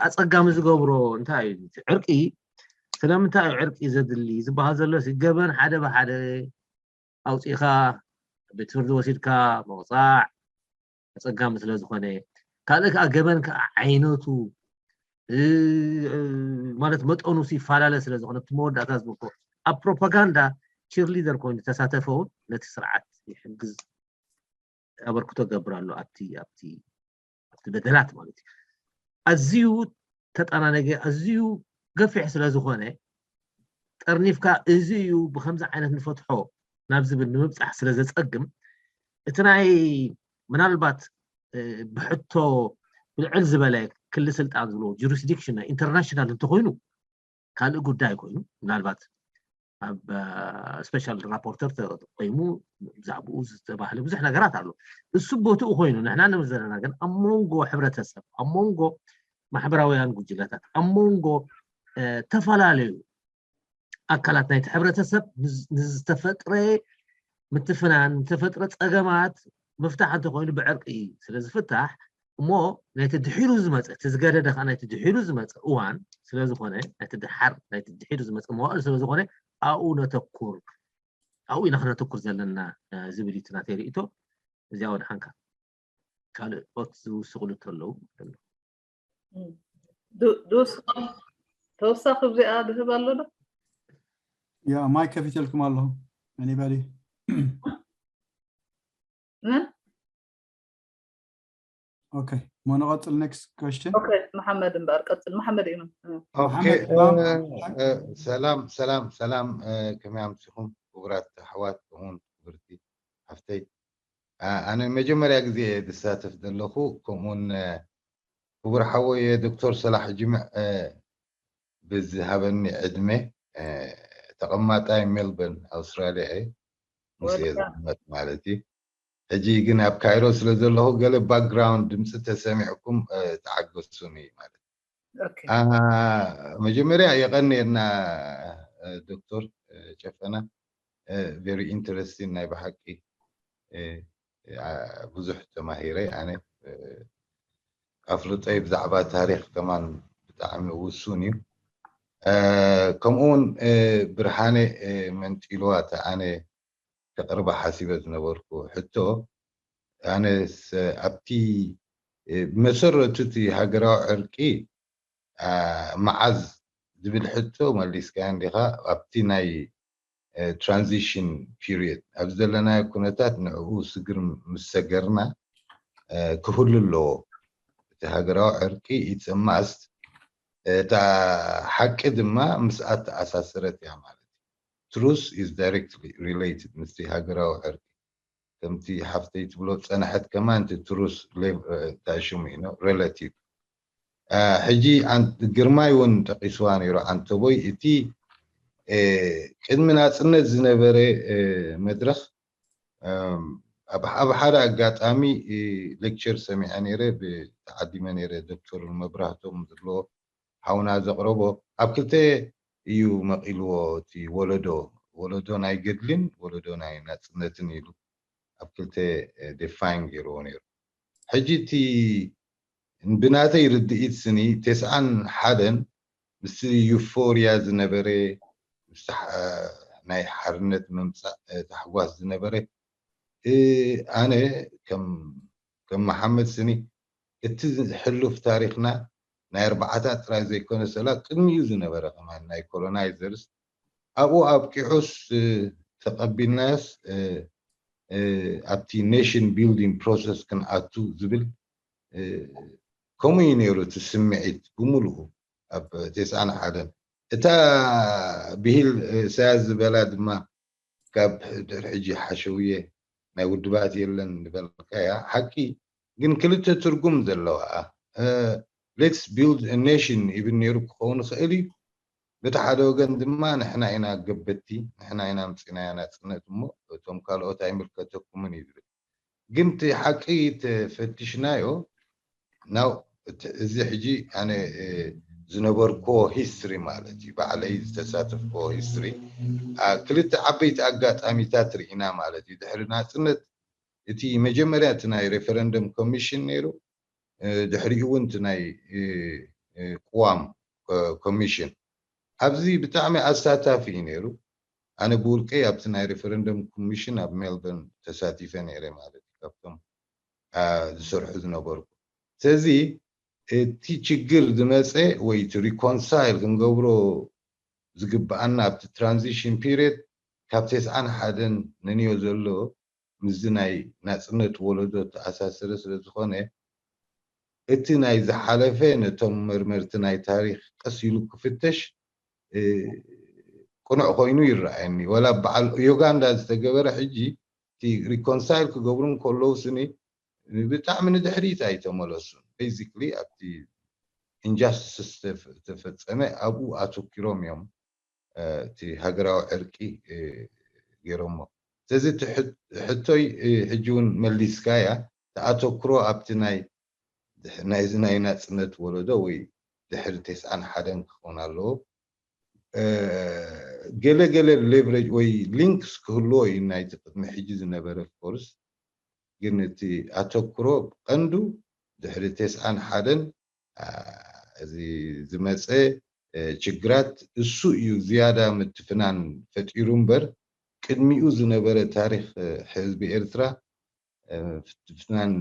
ኣፀጋሚ ዝገብሮ እንታይ እዩ ዕርቂ ስለምንታይ እዩ ዕርቂ ዘድሊ ዝበሃል ዘሎ ገበን ሓደ ብሓደ ኣውፂእካ ቤት ፍርዲ ወሲድካ ምቕፃዕ ኣፀጋሚ ስለ ዝኾነ ካልእ ከዓ ገበን ከዓ ዓይነቱ ማለት መጠኑ ይፈላለ ስለ ዝኾነ እቲ መወዳእታ ዝበልኮ ኣብ ፕሮፓጋንዳ ቺርሊደር ኮይኑ ተሳተፈ እውን ነቲ ስርዓት ይሕግዝ ኣበርክቶ ገብር ኣሎ ኣብቲ ኣብቲ ኣብቲ በደላት ማለት እዩ ኣዝዩ ተጠናነገ ኣዝዩ ገፊሕ ስለ ዝኾነ ጠርኒፍካ እዚ እዩ ብከምዚ ዓይነት ንፈትሖ ናብ ዝብል ንምብፃሕ ስለ ዘፀግም እቲ ናይ ምናልባት ብሕቶ ብልዕል ዝበለ ክሊ ስልጣን ዝብሎ ጁሪስዲክሽን ናይ ኢንተርናሽናል እንተኮይኑ ካልእ ጉዳይ ኮይኑ ምናልባት ኣብ ስፔሻል ራፖርተር ተቆይሙ ብዛዕባኡ ዝተባህለ ብዙሕ ነገራት ኣሎ። እሱ ቦትኡ ኮይኑ ንሕና ንብል ዘለና ግን ኣብ መንጎ ሕብረተሰብ ኣብ መንጎ ማሕበራውያን ጉጅለታት ኣብ መንጎ ዝተፈላለዩ ኣካላት ናይቲ ሕብረተሰብ ንዝተፈጥረ ምትፍናን ዝተፈጥረ ፀገማት ምፍታሕ እንተኮይኑ ብዕርቂ ስለ ዝፍታሕ እሞ ናይቲ ድሒሩ ዝመፀ እቲ ዝገደደ ከዓ ናይቲ ድሒሩ ዝመፀ እዋን ስለዝኮነ ናይቲ ድሓር ናይቲ ድሒሩ ዝመፀ መዋእል ስለዝኮነ ኣብኡ ነተኩር ኣብኡ ኢና ክነተኩር ዘለና ዝብል እዩ ናተይ ርእቶ። እዚኣ ወድሓንካ ካልኦት ዝውስቁሉ ተለዉ ዱስ ተወሳኺ ብዚኣ ዝህብ ኣሎ ዶ? ያ ማይክ ከፊተልኩም ኣለኹ። Anybody? መን? Okay, ሞ ንቐጽል next question። Okay, መሓመድ እምበኣር ቀጽል። መሓመድ እዩ። Okay, መሓመድ፣ ሰላም ሰላም ሰላም፣ ከመይ ኣምሲኹም ክቡራት ኣሕዋት፣ እውን ክብርቲ ሓፍተይ። ኣነ መጀመርያ ግዜ ዝሳተፍ ዘለኹ፣ ከምኡውን ክቡር ሓወይ ዶክተር ሰላሕ ጅምዕ ብዝሃበኒ ዕድመ፣ ተቐማጣይ ሜልበርን ኣውስትራልያ እየ። ምስ እየ ዝቕመጥ ማለት እዩ። ሕጂ ግን ኣብ ካይሮ ስለ ዘለኹ ገለ ባክግራውንድ ድምፂ ተሰሚዕኩም ተዓገሱኒ ማለት። መጀመርያ የቐንየልና ዶክተር ጨፈና። ቨሪ ኢንተረስቲንግ ናይ ብሓቂ። ብዙሕ ተማሂረ ኣነ። ኣፍልጦይ ብዛዕባ ታሪኽ ከማን ብጣዕሚ ውሱን እዩ። ከምኡ እውን ብርሃነ መንጢልዋ፣ ኣነ ከቕርባ ሓሲበ ዝነበርኩ ሕቶ፣ ኣነስ ኣብቲ መሰረቱ እቲ ሃገራዊ ዕርቂ መዓዝ ዝብል ሕቶ መሊስካዮ እንዲኻ። ኣብቲ ናይ ትራንዚሽን ፒሪየድ ኣብ ዘለናዮ ኩነታት ንዕኡ ስግር ምስ ሰገርና ክህሉ ኣለዎ። እቲ ሃገራዊ ዕርቂ ኢትስ ማስት። እታ ሓቂ ድማ ምስኣ ተኣሳሰረት እያ ማለት እዩ። ትሩስ ኢዝ ዳይሬክትሊ ሪሌትድ ምስቲ ሃገራዊ ዕርቂ። ከምቲ ሓፍተይ ትብሎ ጸንሐት ከማን እቲ ትሩስ ታሽሙ እዩ ሬላቲቭ። ሕጂ ግርማይ እውን ጠቂስዋ ነይሩ ዓንተቦይ፣ እቲ ቅድሚ ናጽነት ዝነበረ መድረኽ ኣብ ሓደ ኣጋጣሚ ሌክቸር ሰሚዐ ነይረ፣ ተዓዲመ ነይረ ዶክተር መብራህቶም ዝብሎ ሓውና ዘቕረቦ ኣብ ክልተ እዩ መቒልዎ። እቲ ወለዶ ወለዶ ናይ ገድልን ወለዶ ናይ ናጽነትን ኢሉ ኣብ ክልተ ዴፋይን ገይርዎ ነይሩ። ሕጂ እቲ ብናተይ ርድኢት ስኒ ተስዓን ሓደን ምስቲ ዩፎርያ ዝነበረ፣ ምስቲ ናይ ሓርነት ምምፃእ ታሕጓስ ዝነበረ፣ ኣነ ከም ከም መሓመድ ስኒ እቲ ሕሉፍ ታሪኽና ናይ ኣርባዓታት ጥራይ ዘይኮነ ሰላ ቅድሚኡ ዝነበረ ከማን ናይ ኮሎናይዘርስ ኣብኡ ኣብቂዑስ ተቐቢልናዮስ ኣብቲ ኔሽን ቢልዲንግ ፕሮሰስ ክንኣቱ ዝብል ከምኡ እዩ ነይሩ እቲ ስምዒት ብምልኡ ኣብ ተስዓን ሓደን። እታ ብሂል ኢሳያስ ዝበላ ድማ ካብ ድሕሪ ሕጂ ሓሸውየ ናይ ውድባት የለን ዝበልካያ ሓቂ ግን ክልተ ትርጉም ዘለዋ። ሌትስ ቢልድ ኔሽን ይብል ነይሩ ክኸውን ይኽእል እዩ። በቲ ሓደ ወገን ድማ ንሕና ኢና ገበቲ፣ ንሕና ኢና ምፅናያ ናፅነት እሞ እቶም ካልኦት ኣይምልከተኩምን እዩ ዝብል። ግን እቲ ሓቂ ተፈቲሽናዮ ናው እዚ ሕጂ ኣነ ዝነበርኮ ሂስትሪ ማለት እዩ፣ ባዕለይ ዝተሳተፍኮ ሂስትሪ ክልተ ዓበይቲ ኣጋጣሚታት ርኢና ማለት እዩ። ድሕሪ ናፅነት እቲ መጀመርያ እቲ ናይ ሬፈረንደም ኮሚሽን ነይሩ፣ ድሕሪኡ እውን እቲ ናይ ቅዋም ኮሚሽን ኣብዚ ብጣዕሚ ኣሳታፊ እዩ ነይሩ። ኣነ ብውልቀይ ኣብቲ ናይ ሬፈረንደም ኮሚሽን ኣብ ሜልበርን ተሳቲፈ ነይረ ማለት እዩ፣ ካብቶም ዝሰርሑ ዝነበርኩ። ስለዚ እቲ ችግር ዝመፀ ወይ እቲ ሪኮንሳይል ክንገብሮ ዝግብኣና ኣብቲ ትራንዚሽን ፒሪየድ ካብ ተስዓን ሓደን ነንዮ ዘሎ ምስዚ ናይ ናፅነት ወለዶ ተኣሳሰረ ስለ ዝኾነ እቲ ናይ ዝሓለፈ ነቶም መርመርቲ ናይ ታሪኽ ቀስ ኢሉ ክፍተሽ ቅኑዕ ኮይኑ ይረኣየኒ። ወላ በዓል ዩጋንዳ ዝተገበረ ሕጂ እቲ ሪኮንሳይል ክገብሩ እንከለዉ ስኒ ብጣዕሚ ንድሕሪት ኣይተመለሱን። ቤዚክሊ ኣብቲ ኢንጃስቲስስ ዝተፈፀመ ኣብኡ ኣተኪሮም እዮም እቲ ሃገራዊ ዕርቂ ገይሮሞ። ስለዚ እቲ ሕቶይ ሕጂ እውን መሊስካያ ተኣተክሮ ኣብቲ ናይ ናይዚ ናይ ናፅነት ወለዶ ወይ ድሕሪ ተስዓን ሓደን ክኸውን ኣለዎ። ገለ ገለ ሌቨሬጅ ወይ ሊንክስ ክህልዎ እዩ ናይቲ ቅድሚ ሕጂ ዝነበረ ኮርስ። ግን እቲ ኣተክሮ ቀንዱ ድሕሪ ተስዓን ሓደን እዚ ዝመፀ ችግራት እሱ እዩ ዝያዳ ምትፍናን ፈጢሩ እምበር ቅድሚኡ ዝነበረ ታሪኽ ህዝቢ ኤርትራ ፍትፍናን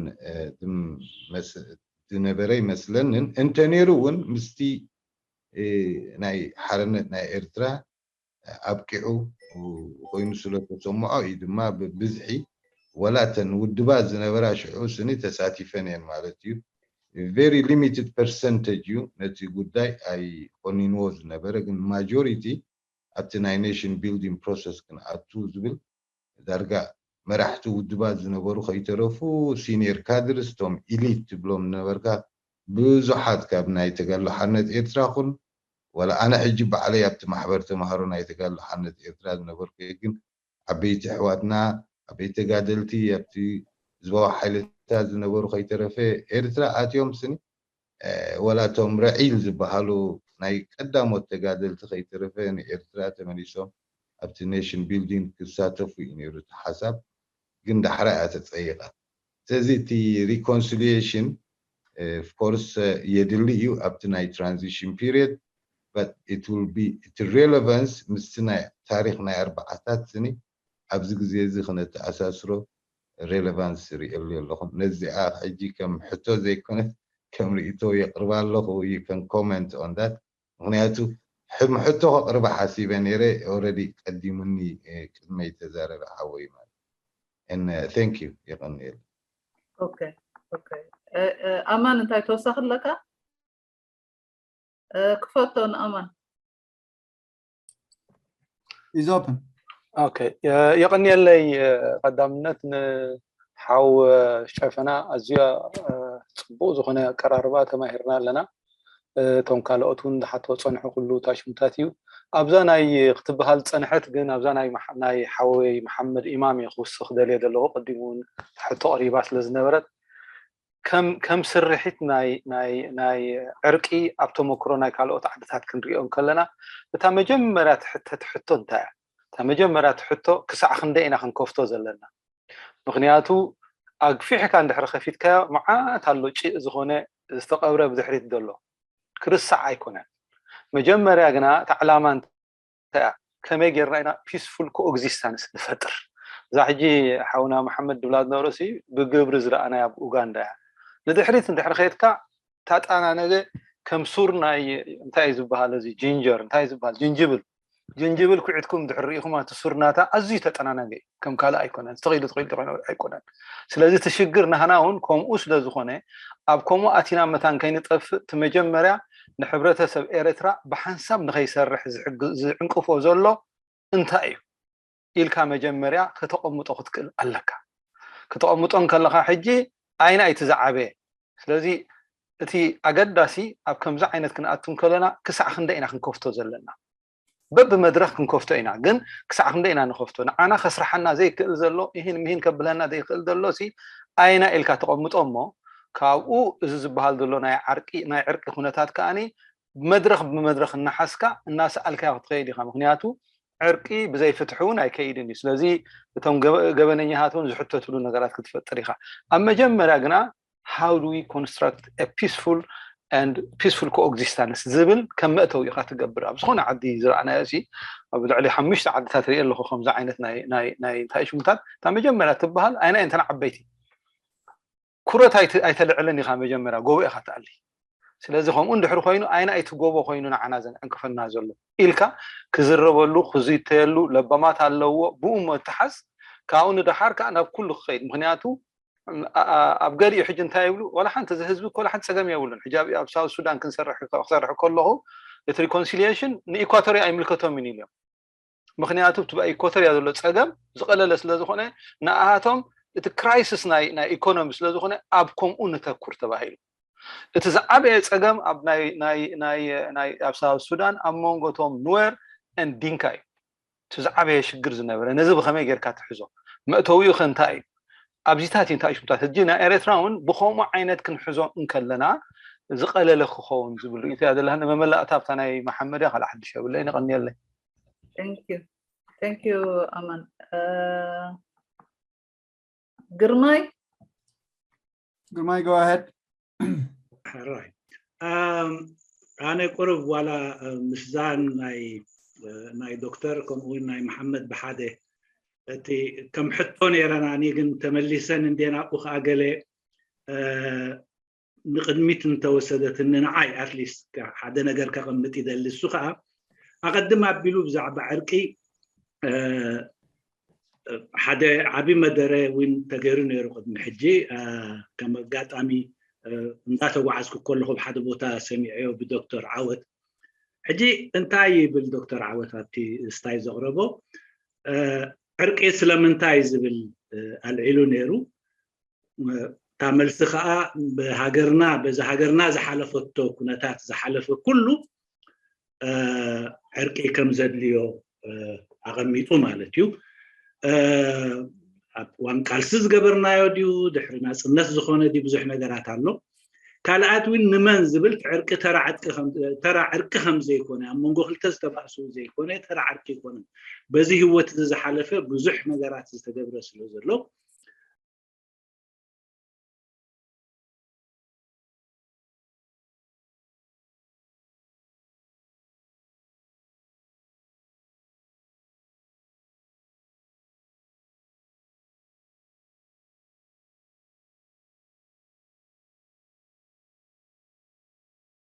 ዝነበረ ይመስለንን። እንተነይሩ እውን ምስቲ ናይ ሓርነት ናይ ኤርትራ ኣብቂዑ ኮይኑ ስለ ተሰምዖ እዩ ድማ ብብዝሒ ወላ እተን ውድባት ዝነበራ ሽዑ ስኒ ተሳቲፈን እየን ማለት እዩ። ቨሪ ሊሚትድ ፐርሰንተጅ እዩ ነቲ ጉዳይ ኣይኮኒንዎ ዝነበረ፣ ግን ማጆሪቲ ኣብቲ ናይ ኔሽን ቢልዲንግ ፕሮሰስ ክንኣቱ ዝብል ዳርጋ መራሕቲ ውድባት ዝነበሩ ከይተረፉ ሲኒየር ካድርስ እቶም ኢሊት ትብሎም ዝነበርካ ብዙሓት ካብ ናይ ተጋድሎ ሓርነት ኤርትራ ኹን ወላ ኣነ ሕጂ ባዕለይ ኣብቲ ማሕበር ተማሃሮ ናይ ተጋድሎ ሓርነት ኤርትራ ዝነበርኩ እየ፣ ግን ዓበይቲ ኣሕዋትና ዓበይቲ ተጋደልቲ ኣብቲ ህዝባዊ ሓይልታት ዝነበሩ ከይተረፈ ኤርትራ ኣትዮም ስኒ ወላቶም ረዒል ዝበሃሉ ናይ ቀዳሞት ተጋደልቲ ከይተረፈ ንኤርትራ ተመሊሶም ኣብቲ ኔሽን ቢልዲንግ ክሳተፉ እዩ ነይሩ እቲ ሓሳብ። ግን ዳሕራ እያ ተፀይቃ። ስለዚ እቲ ሪኮንሲሊሽን ኦፍኮርስ የድሊ እዩ ኣብቲ ናይ ትራንዚሽን ፒሪየድ። But it will be እቲ ሬሌቫንስ ምስቲ ናይ ታሪክ ናይ ኣርባዓታት ስኒ ኣብዚ ግዜ እዚ ክነተኣሳስሮ ሬሌቫንስ ርእየሉ ኣለኹም። ነዚኣ ሕጂ ከም ሕቶ ዘይኮነት ከም ርእቶ የቅርባ ኣለኹ። You can comment on that። ምክንያቱ ሕም ሕቶ ከቅርባ ሓሲበ ነይረ። ኦረዲ ቀዲሙኒ ቅድመይ ተዛረበ ሓወይ ማለት። And thank you። የቀንየል። ኦኬ ኦኬ። ኣማን እንታይ ተወሳኺ ኣለካ? ክፈቶ ንኣማን። Is open። ኦኬ፣ የቐንየለይ። ቀዳምነት ንሓው ጨፈና ኣዝያ ጽቡቕ ዝኾነ ኣቀራርባ ተማሂርና ኣለና። እቶም ካልኦት እውን ዝሓቶ ጸንሑ ኩሉ ታሽሙታት እዩ። ኣብዛ ናይ ክትበሃል ጸንሐት ግን ኣብዛ ናይ ሓወይ መሓመድ ኢማም እየ ክውስኽ ደልየ ዘለኹ። ቅዲሙ እውን ሕቶ ቀሪባ ስለ ዝነበረት ከም ስርሒት ናይ ዕርቂ ኣብ ተመክሮ ናይ ካልኦት ዓድታት ክንሪኦ ከለና እታ መጀመርያ ትሕተት ሕቶ እንታይ እያ? እታ መጀመርያ ሕቶ ክሳዕ ክንደይ ኢና ክንከፍቶ ዘለና? ምክንያቱ ኣግፊሕካ እንድሕሪ ከፊትካዮ መዓት ኣሎ ጭእ ዝኾነ ዝተቐብረ ብድሕሪት ዘሎ ክርስዕ ኣይኮነን። መጀመርያ ግና እታ ዕላማ እንታይ እያ? ከመይ ጌርና ኢና ፒስፉል ኮኤግዚስታንስ ንፈጥር? እዛ ሕጂ ሓውና መሓመድ ድብላ ዝነበረ ሲ ብግብሪ ዝረኣናያ ኣብ ኡጋንዳ እያ። ንድሕሪት እንድሕሪ ከየድካ ታጠናነገ ከም ሱር ናይ እንታይ እዩ ዝበሃል እዚ ጅንጀር እንታይ እዩ ዝበሃል ጅንጅብል ጅንጅብል ኩዒትኩም ድሕሪ ርኢኹም እቲ ሱር ናታ ኣዝዩ ተጠናነገ እዩ። ከም ካልእ ኣይኮነን ዝተኺሉ ተኺሉ ተኾይኑ ኣይኮነን። ስለዚ እቲ ሽግር ናህና እውን ከምኡ ስለ ዝኾነ ኣብ ከምኡ ኣቲና መታን ከይንጠፍእ እቲ መጀመርያ ንሕብረተሰብ ኤርትራ ብሓንሳብ ንኸይሰርሕ ዝዕንቅፎ ዘሎ እንታይ እዩ ኢልካ መጀመርያ ከተቐምጦ ክትክእል ኣለካ። ከተቐምጦ እንከለኻ ሕጂ ኣይና እቲ ዝዓበየ። ስለዚ እቲ ኣገዳሲ ኣብ ከምዚ ዓይነት ክንኣቱ እንከለና ክሳዕ ክንደ ኢና ክንከፍቶ ዘለና? በብመድረኽ ክንከፍቶ ኢና፣ ግን ክሳዕ ክንደ ኢና ንኸፍቶ? ንዓና ከስርሓና ዘይክእል ዘሎ ይህን ምሂን ከብለና ዘይክእል ዘሎ ሲ ኣይና ኢልካ ተቐምጦ እሞ ካብኡ እዚ ዝበሃል ዘሎ ናይ ዓርቂ ናይ ዕርቂ ኩነታት ከኣኒ መድረኽ ብመድረኽ እናሓዝካ እናሰኣልካዮ ክትኸይድ ኢኻ። ምክንያቱ ዕርቂ ብዘይ ፍትሒ እውን ኣይከይድን እዩ። ስለዚ እቶም ገበነኛታት እውን ዝሕተትሉ ነገራት ክትፈጥር ኢኻ። ኣብ መጀመርያ ግና how do we construct a peaceful and peaceful coexistence ዝብል ከም መእተዊ ኢኻ ትገብር። ኣብ ዝኾነ ዓዲ ዝረኣናዮ ሲ ኣብ ልዕሊ ሓሙሽተ ዓድታት ሪኦ ኣለኹ ከምዚ ዓይነት ናይ እንታይ ሽሙታት እታ መጀመርያ ትበሃል ኣይና እየን እተን ዓበይቲ ኩረት ኣይተልዕልን ኢኻ መጀመርያ ጎቦ ኢኻ ትኣሊ። ስለዚ ከምኡ እንድሕሪ ኮይኑ ኣይና እቲ ጎቦ ኮይኑ ንዓና ዘንዕንቅፈና ዘሎ ኢልካ ክዝረበሉ ክዝተየሉ ለባማት ኣለዎ። ብኡ ምትሓዝ ካብኡ ንደሓር ከዓ ናብ ኩሉ ክኸይድ ምክንያቱ ኣብ ገሊኡ ሕጂ እንታይ ይብሉ ዋላ ሓንቲ እዚ ህዝቢ እኮ ሓንቲ ፀገም የብሉን። ሕጂ ኣብ ሳውት ሱዳን ክንሰርሕ ክሰርሕ ከለኹ እቲ ሪኮንሲሊሽን ንኢኳቶርያ ኣይምልከቶምን ኢልዮም። ምክንያቱ እቲ ኢኳቶርያ ዘሎ ፀገም ዝቀለለ ስለ ዝኾነ ንኣሃቶም እቲ ክራይሲስ ናይ ኢኮኖሚ ስለ ዝኾነ ኣብ ከምኡ ንተኩር ተባሂሉ። እቲ ዝዓበየ ፀገም ኣብ ናይ ናይ ናይ ናይ ኣብ ሳውት ሱዳን ኣብ መንጎ ቶም ኑዌር and ዲንካ እዩ። እቲ ዝዓበየ ሽግር ዝነበረ ነዚ ብከመይ ጌርካ ትሕዞ? መእተዊኡ ከ እንታይ እዩ? ኣብዚታት እዩ እንታይ ሽሙታት ሕጂ ናይ ኤርትራ እውን ብከምኡ ዓይነት ክንሕዞ እንከለና ዝቀለለ ክኸውን ዝብሉ እዩ። እያ ዘለሃ ንመመላእታ ኣብታ ናይ መሓመድ እያ ካልእ ሓድሽ የብለይ። ነቐንየለይ። Thank you. Thank you ኣማን። ግርማይ ግርማይ go ahead። ሕራይ ኣነ ቁሩብ ዋላ ምስዛን ናይ ናይ ዶክተር ከምኡውን ናይ መሓመድ ብሓደ እቲ ከም ሕቶ ነይረና እኔ ግን ተመሊሰን እንዴ ናብኡ ከዓ ገለ ንቅድሚት እንተወሰደትኒ ንዓይ ኣትሊስት ሓደ ነገር ከቐምጥ ይደሊ። እሱ ከዓ ኣቐድም ኣቢሉ ብዛዕባ ዕርቂ ሓደ ዓቢ መደረ እውን ተገይሩ ነይሩ ቅድሚ ሕጂ ከም ኣጋጣሚ እንዳተጓዓዝኩ ከለኹ ሓደ ቦታ ሰሚዐዮ ብዶክተር ዓወት። ሕጂ እንታይ ይብል ዶክተር ዓወት ኣብቲ ስታይ ዘቕረቦ ዕርቂ ስለምንታይ ዝብል ኣልዒሉ ነይሩ። እታ መልሲ ከዓ ብሃገርና በዚ ሃገርና ዝሓለፈቶ ኩነታት ዝሓለፈ ኩሉ ዕርቂ ከም ዘድልዮ ኣቐሚጡ ማለት እዩ። ኣብ ዋን ቃልሲ ዝገበርናዮ ድዩ ድሕሪ ናፅነት ዝኾነ ድዩ ብዙሕ ነገራት ኣሎ። ካልኣት እውን ንመን ዝብል ዕርቂ ተራ ዕርቂ ከም ዘይኮነ ኣብ መንጎ ክልተ ዝተባእሱ ዘይኮነ ተራ ዕርቂ ይኮነ በዚ ህወት እዚ ዝሓለፈ ብዙሕ ነገራት ዝተገብረ ስለ ዘሎ